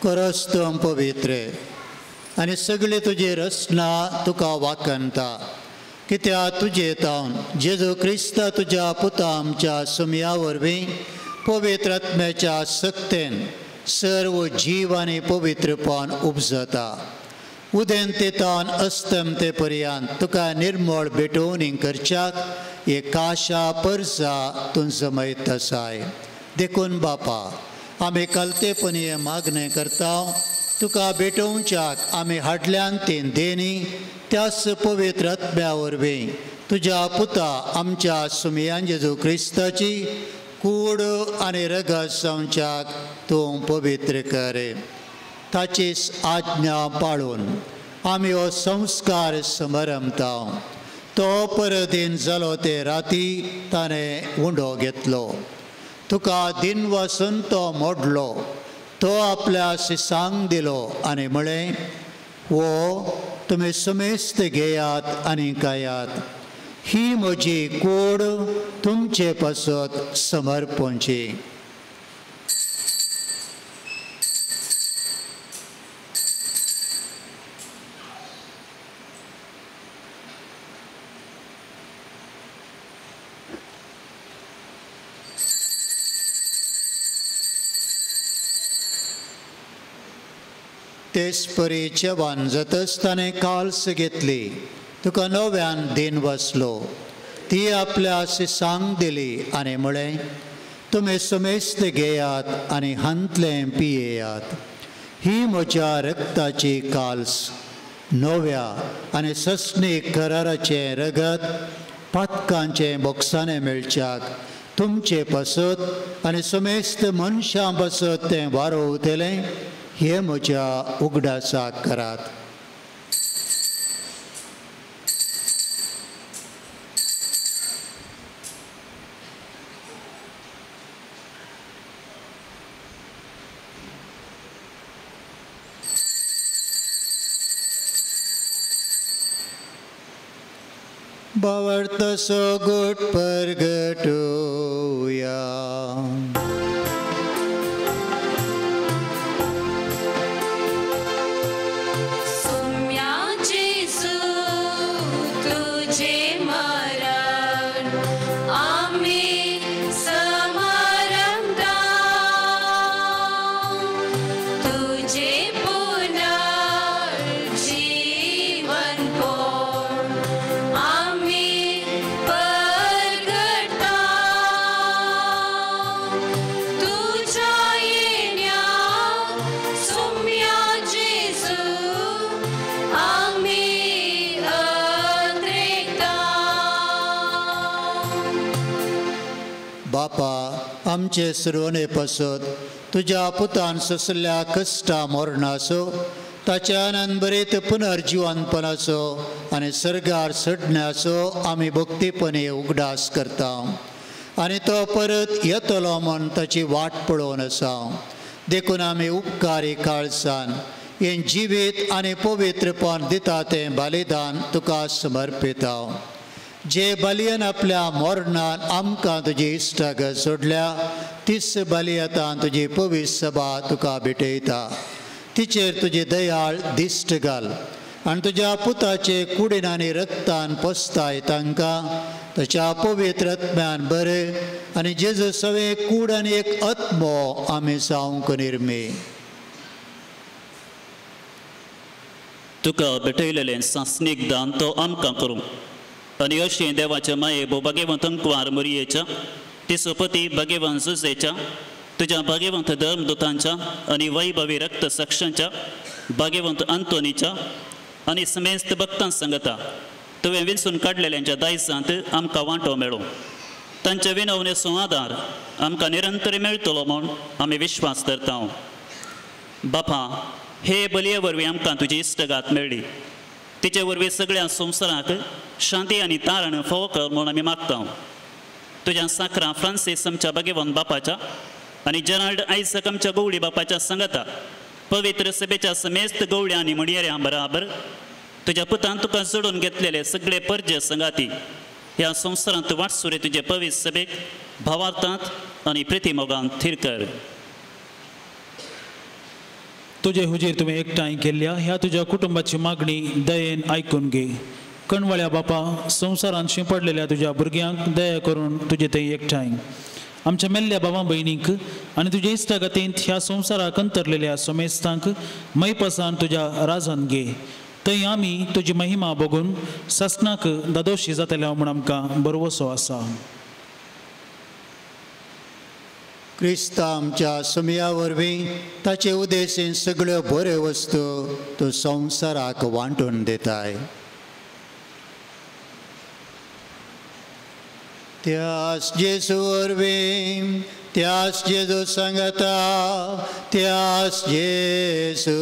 खरोच तूं पवित्र आनी सगळी तुजी रचना तुका वाकनता. कित्याक तुजे तावन जेजू क्रिस्ता तुज्या पुता आमच्या सुमया वरवीं पवित्र आत्म्याच्या सक्तेन सर्व जीव आनी पवित्रपण उपजता. उदेंते तावन अस्तमते पर्यंत तुका निर्मळ भेटोवणी करच्याक एक आशा परसा तूं जमयत आसाय. देखून बापा आमी कलतेपणी मागणें करता, तुका भेटोवच्याक आमी हाडल्यान तीन देणी त्याच पवित्र आत्म्या वरवीं तुज्या पुता आमच्या सुमयान जेजू क्रिस्ताची कूड आनी रगत जावच्याक तूं पवित्र कर. ताचीच आज्ञा पाळून आमी हो संस्कार समरमता. तो परदीन जालो ते राती ताणें उंडो घेतलो, तुका दिन वासून तो मोडलो, तो आपल्या शिसांक दिलो आनी म्हळें, वो तुमी समेस्त घेयात आनी खायात, ही म्हजी कूड तुमचे पासत समर्पणची. तेच परी जेवण जातच ताणें काल्स घेतली, तुका नव्यान दिन वाचलो, ती आपल्या शिसांक दिली आनी म्हळें, तुमी समेस्त घेयात आनी हांतलें पियेयात, ही म्हज्या रक्ताची काल्स, नव्या आनी सस्नीक कराराचें रगत पातकांचें बोक्साणें मेळच्याक तुमचे पासत आनी समेस्त मनशां पासत तें वारोवतलें, हे म्हज्या उगडासाक करात. भावार्थाचो गोट परगटुया. बापा आमचे सुरवणे पासत तुज्या पुतान सोंसल्या कश्टा मरणाचो, ताच्या आनंदभरीत पुनर्जिवनपणाचो आनी सर्गार चडण्याचो आमी भक्तीपणी उगडास करता आनी तो परत येतलो म्हूण ताची वाट पळोवन आसा. देखून आमी उपकारी काळजान हें जिवीत आनी पवित्रपण दिता तें बलिदान तुका समर्पिता. जे बलयन आपल्या मरणान आमकां तुजी इश्टागत सोडल्या तीच बलयतान तुजी पवित्र सभा तुका भेटयता. तिचेर तुजी दयाळ दिश्ट घाल आनी तुज्या पुताचे कुडीन आनी रक्तान पोसताय तांकां ताच्या पवित्र आत्म्यान बरें आनी जेजू सवें कूड आनी एक आत्मो आमी जावंक निर्मी. तुका भेटयलेलें सांसणीक दान तो आमकां करूं आनी अशें देवाच्या माये भो भाग्यवंत अंकवार मोरयेच्या, तिसोपती भाग्यवंत जुजेच्या, तुज्या भाग्यवंत धर्मदुतांच्या आनी वैभवी रक्त साक्षांच्या भाग्यवंत अंतोनीच्या आनी समेस्त भक्तां सांगता तुवें विंचून काडलेल्यांच्या दायजांत आमकां वांटो मेळूं. तांच्या विनवणेचो आदार आमकां निरंतर मेळटलो म्हूण आमी विश्वास धरता. बापा, हे बलये वरवीं आमकां तुजी इश्टगात मेळ्ळी, तिचे वरवीं सगळ्या संवसाराक शांती आनी तारण फावो कर म्हूण आमी मागता. तुज्या साकरां फ्रांसीस आमच्या भाग्यवंत बापाच्या आनी जेराल्ड आयझक आमच्या गवळी बापाच्या सांगता पवित्र सभेच्या समेस्त गवळ्या आनी म्हणयाऱ्यां बराबर तुज्या पुतान तुका जोडून घेतलेले सगळे परजे संगाती ह्या संवसारांत वाटसुरे तुजे पवित्र सभेक भावार्थांत आनी प्रितीमोगान थीर कर. तुजे हुजीर तुवें एकठांय केल्ल्या ह्या तुज्या कुटुंबाची मागणी दयेन आयकून घे. कणवळ्या बापा, संवसारांत शिंपडलेल्या तुज्या भुरग्यांक दया करून तुजे थंय एकठांय आमच्या मेल्ल्या बाबा भयणींक आनी तुज्या इश्टागतींत ह्या संवसाराक अंतरलेल्या समेस्तांक मैपसान तुज्या राजान घे. थंय आमी तुजी महिमा बघून सासणाक दादोशी जातल्या म्हूण आमकां बरवसो आसा. क्रिस्ता आमच्या सुमया वरवीं ताचे उदेशीन सगळ्यो बऱ्यो वस्तू तूं संवसाराक वांटून दिताय. त्यास जेजू वरवीं, त्यास जेजू सांगता, त्यास जेजू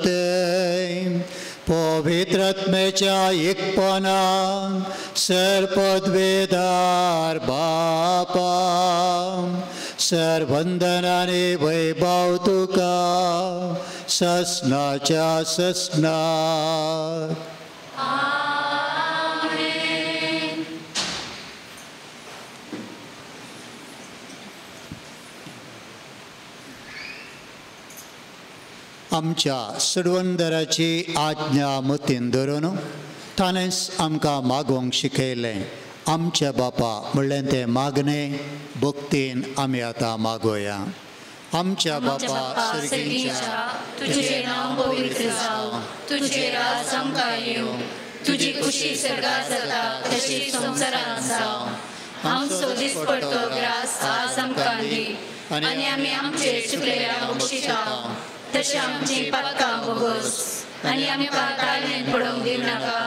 थंय पवित्र आत्म्याच्या एकपणान सर्पद्वेदार बापा सर्वंदनाने वैभव तुका ससनाच्या ससनाक. आमच्या सडवंदराची आज्ञा मतीन धरून ताणेंच आमकां मागोवंक शिकयलें. आमच्या बापा म्हणलें तें मागणें भक्तीन आमी आतां मागोया. आमच्या बापा सर्गीच्या, तुजें नांव पवित्र जावं, तुजें राज आमकां येवं, तुजी खुशी सर्गार जाता तशी संवसारांत जावं. आमचो दिसपडतो ग्रास आज आमकां दी आनी आमी आमचे चुकलेल्या बक्षिता तशें आमची पातकां बोगस आनी आमकां ताळमेन पडोवंक दिवनाका,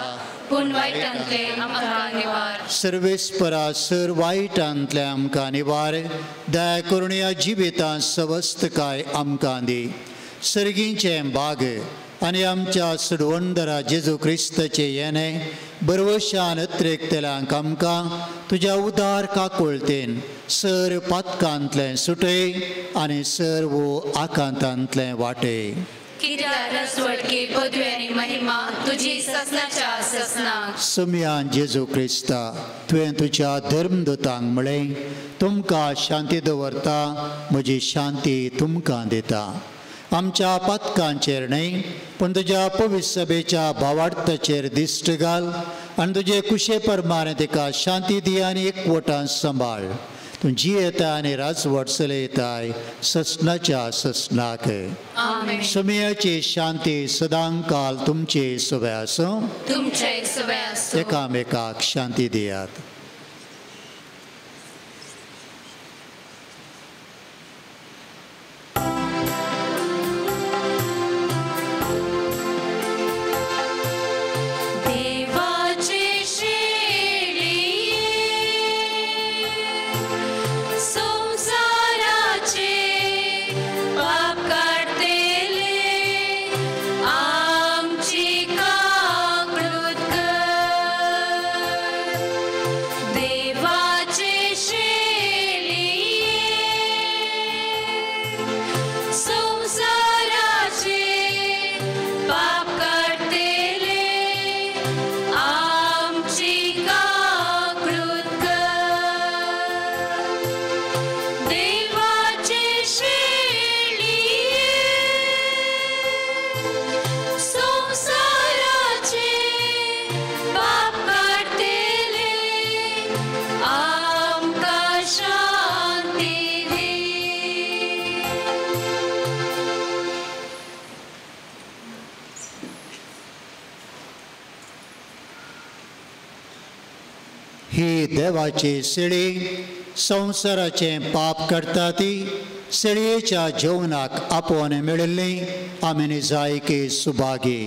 पूण वायटांतलें आमकां निवार. सर्वेस्परा सर वायटांतलें आमकां निवार. दया करून ह्या जिवितांत सवस्तकाय आमकां दी. सर्गीचें बाग आनी आमच्या सडवंदरा जेजू क्रिस्ताचें येणें बरवशान अत्रेकतल्यांक आमकां तुज्या उदार काकुळतेन सर पातकांतलें सुटय आनी सर्व आकांतांतलें वाटय. कित्याक रसवटकी पदवी आनी महिमा तुजी ससनाच्या ससनाक. सुमयान जेजू क्रिस्ता, तुवें तुज्या धर्मदूतांक म्हळें, तुमकां शांती दवरता, म्हजी शांती तुमकां दिता. आमच्या पातकांचेर न्हय पूण तुज्या पवित्र सभेच्या भावार्थाचेर दिश्ट घाल आनी तुजे कुशे प्रमाणे तिका शांती दी आनी एकवटान सांबाळ. तूं जियेता आनी राजवट चलयताय ससनाच्या ससनाक. सुमयाची शांती सदांकाल तुमचे सुवे आसूं. तुमचे सुवे आसूं. एकामेकाक शांती दियात. ही देवाची शेळी संवसाराचें पाप करता ती शेळयेच्या जेवणाक आपोवन मेळिल्ली आमी निजायकी सुभागी.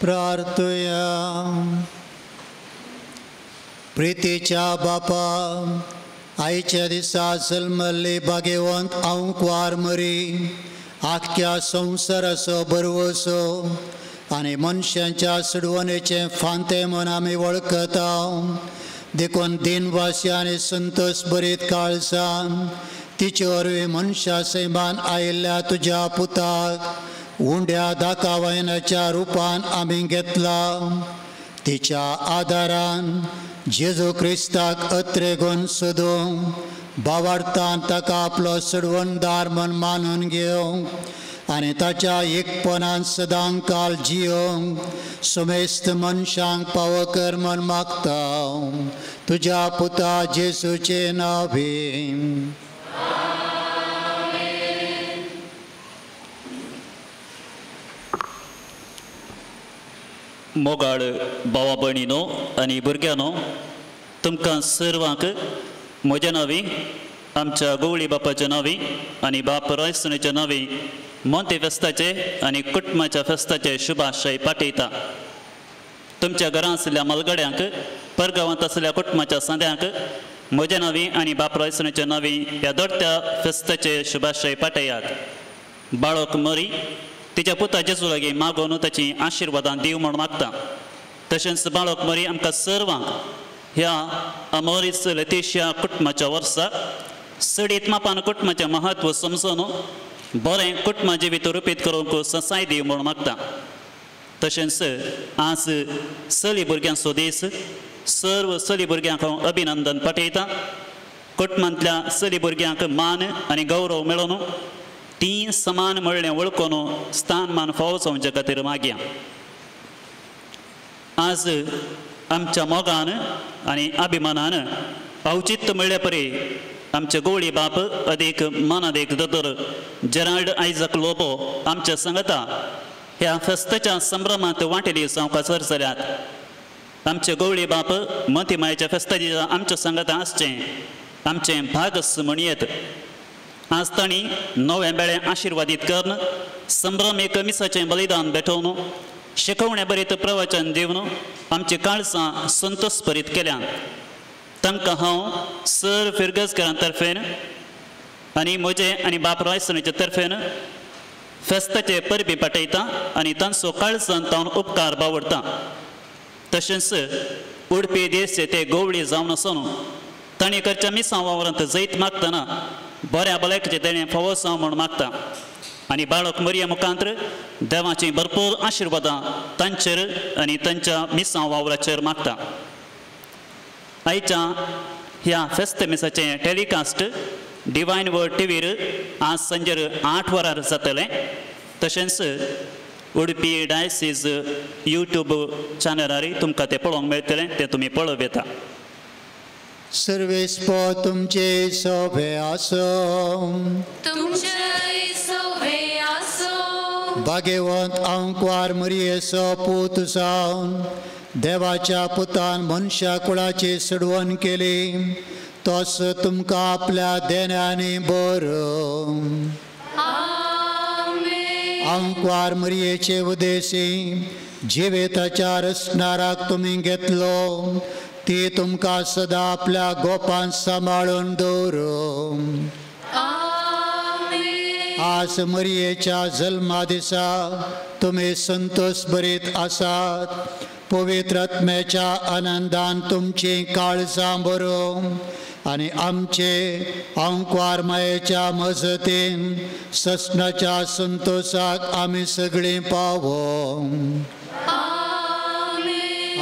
प्रार्थुया. प्रितीच्या बापा, आयच्या दिसा जल्मल्ली भाग्यवंत आंकवार मरी आख्ख्या संवसाराचो भरवसो आनी मनशांच्या सुडवणेचें फांतें म्हूण आमी वळखता. देखून दिनवासी आनी संतोष भरीत काळसान तिचे वरवीं मनशा सैमान आयिल्ल्या तुज्या पुताक उंड्या दाकावयनाच्या रुपान आमी घेतला. तिच्या आदारान जेजू क्रिस्ताक अत्रेगून सोदूंक बावार्थान ताका आपलो सोडवणदार म्हूण मानून घेवंक आनी ताच्या एकपणान सदांकाल जियोंक समेस्त मनशांक पावो कर म्हूण मागता. तुज्या पुता जेजूचे नांवे. मोगाळ भावा भयणीनो आनी भुरग्यांनो, तुमकां सर्वांक म्हज्या नांवी, आमच्या गवळी बापाच्या नांवी आनी बाप रॉयसनाच्या नांवी मोंते फेस्ताचे आनी कुटुंबाच्या फेस्ताचे शुभाशय पाठयता. तुमच्या घरां आशिल्ल्या मालगड्यांक, परगांवांत आशिल्ल्या कुटुंबाच्या सांद्यांक म्हज्या नांवी आनी बाप रॉयसनाच्या नांवी ह्या दोडत्या फेस्ताचे शुभाशय पाठयात. बाळक मरी तिच्या पुता जेजू लागीं मागोवन ताची आशिर्वादां दिव म्हूण मागता. तशेंच बाळक मरी आमकां सर्वांक ह्या अमोरीस लतीशिया कुटुंबाच्या वर्सा सडीत मापान कुटुंबाचें म्हत्व समजून बरें कुटुंबा जिवीत रुपीत करूंक ससाय दिव म्हूण मागता. तशेंच आज चली भुरग्यांचो दीस, सर्व चली भुरग्यांक हांव अभिनंदन पाठयतां. कुटुंबांतल्या चली भुरग्यांक मान आनी गौरव मेळोवन ती समान म्हणलें वळखून स्थान मान फावो जावचे खातीर मागया. आज आमच्या मोगान आनी अभिमानान अवचित म्हणले परी आमचे गोवळी बाप अदीक मानादीक दोतोर जेराल्ड आयजक लोबो आमच्या सांगता ह्या फेस्ताच्या संभ्रमांत वांटेली जावंक चर जाल्यात. आमचे गवळी बाप मतीमायेच्या फेस्ता दिसा आमच्या सांगता आसचें आमचें भागस म्हणयेत. आज तांणी नवें बेळें आशिर्वादीत करून संभ्रम एक मिसाचें बलिदान भेटोवन शिकवणे बरीत प्रवचन दिवन आमची काळसां संतोष भरीत केल्यान. तांकां हांव सर फिरगजकरां तर्फेन आनी म्हजे आनी बाप रॉयसनाचे तर्फेन फेस्ताचे परबी पाठयता आनी तांचो काळजान तावन उपकार बावडटा. तशेंच उडपी देश ते गोवळी जावन आसून तांणी करच्या मिसां वावरांत जैत मागतना बऱ्या भलायकेचें तेणें फावो जावं म्हूण मागता आनी बाळक मरिया मुखांत्र देवाचीं भरपूर आशिर्वादां तांचेर आनी तांच्या मिसां वावराचेर मागता. आयच्या ह्या फेस्त मिसाचें टेलिकास्ट डिवायन वर्ड टीव्हीर आज सांजेर 8 वरार जातलें. तशेंच उडपी डायसीज यूट्यूब चॅनलार तुमकां तें पळोवंक मेळटलें, तें तुमी पळोवं येता. सर्वेस्पो तुमचे सोभे आसो, तुमचे सोभे आसो. भाग्यवंत आंकवार मरियेचो पूत जावन देवाच्या पुतान मनशा कुळाची सोडवण केली, तोच तुमकां आपल्या देण्यांनी बरो. आंकवार मरियेचे उदेशी जिवेताच्या रचणाराक तुमी घेतलो, ती तुमकां सदां आपल्या गोपान सांबाळून दवरूं. आज मरियेच्या जल्मा दिसा तुमी संतोष भरीत आसात. पवित्र आत्म्याच्या आनंदान तुमची काळजां बरोवं आनी आमचे आंकवार मायेच्या मजतीन ससनाच्या संतोषाक आमी सगळीं पावों.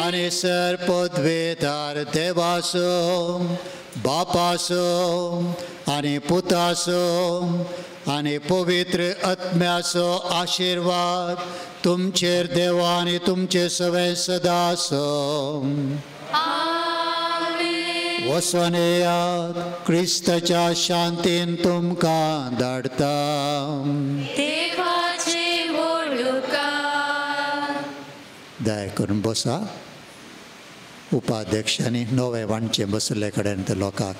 आनी सर पदवेदार देवाचो, बापाचो आनी पुताचो आनी पवित्र आत्म्याचो आशिर्वाद तुमचेर देवा आनी तुमचे सवे सदां आसूं. वचून येयात, क्रिस्ताच्या शांतीन तुमकां धाडटा. दया करून बसा. उपाध्यक्षांनी नवे वांटचे बसले कडेन ते लोकांक.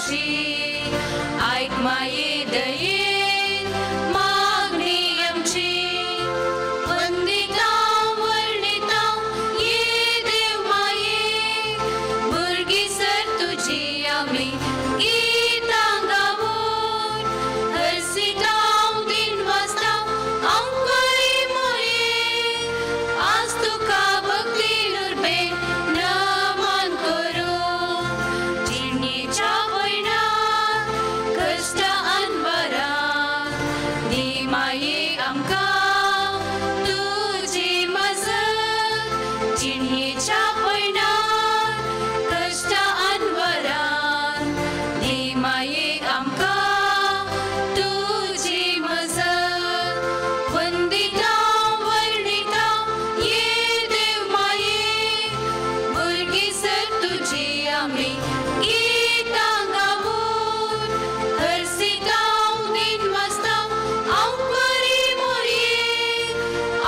तुजी आयक माये दयेन मागणी आमची वंदिता वर्णिता ये देव माये भुरगीं सर तुजी आमी गीतां गावून हरसिता दिन वाजता अंकरी मोरये आज तुका भक्ती उर्बेन नमन करूं जिणेच्या वयणात कश्ट अनवरात दी माये आमकां तुजी मजत जिणेच्या वयणात कश्ट अनवरात दी माये आमकां तुजी मजत वंदिता वर्णिता ये देव माये भुरगीं सर तुजी आमी गीतां गावून हरसिता दिन वाजता अंकरी मोरये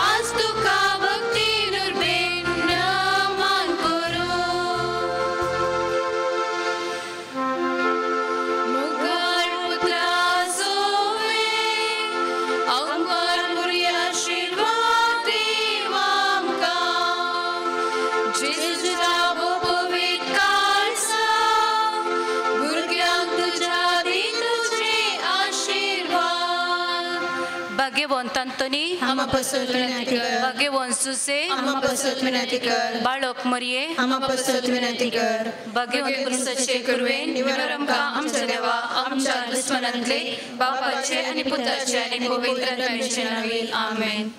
आज तुका भक्ती उर्बेन नमन करूं मुखार पुत्रा सोवे अंगार मोरये आशिर्वाद दीव आमकां जेजूच्या पवित्र काळजा भुरग्यांक तुज्या दी तुजे आशिर्वाद भाग्यवंत अंतोनी आमा पसत विनंती कर भाग्यवंत सुसे आमा पसत विनंती कर बाळक मरिये आमा पसत विनंती कर भाग्यवंत क्रिस्ताचे कुरवेन निवार आमकां आमच्या देवा आमच्या दुस्मनांतले बापाचे आनी पुताचे आनी पवित्र आत्म्याचे नांवान आमेन.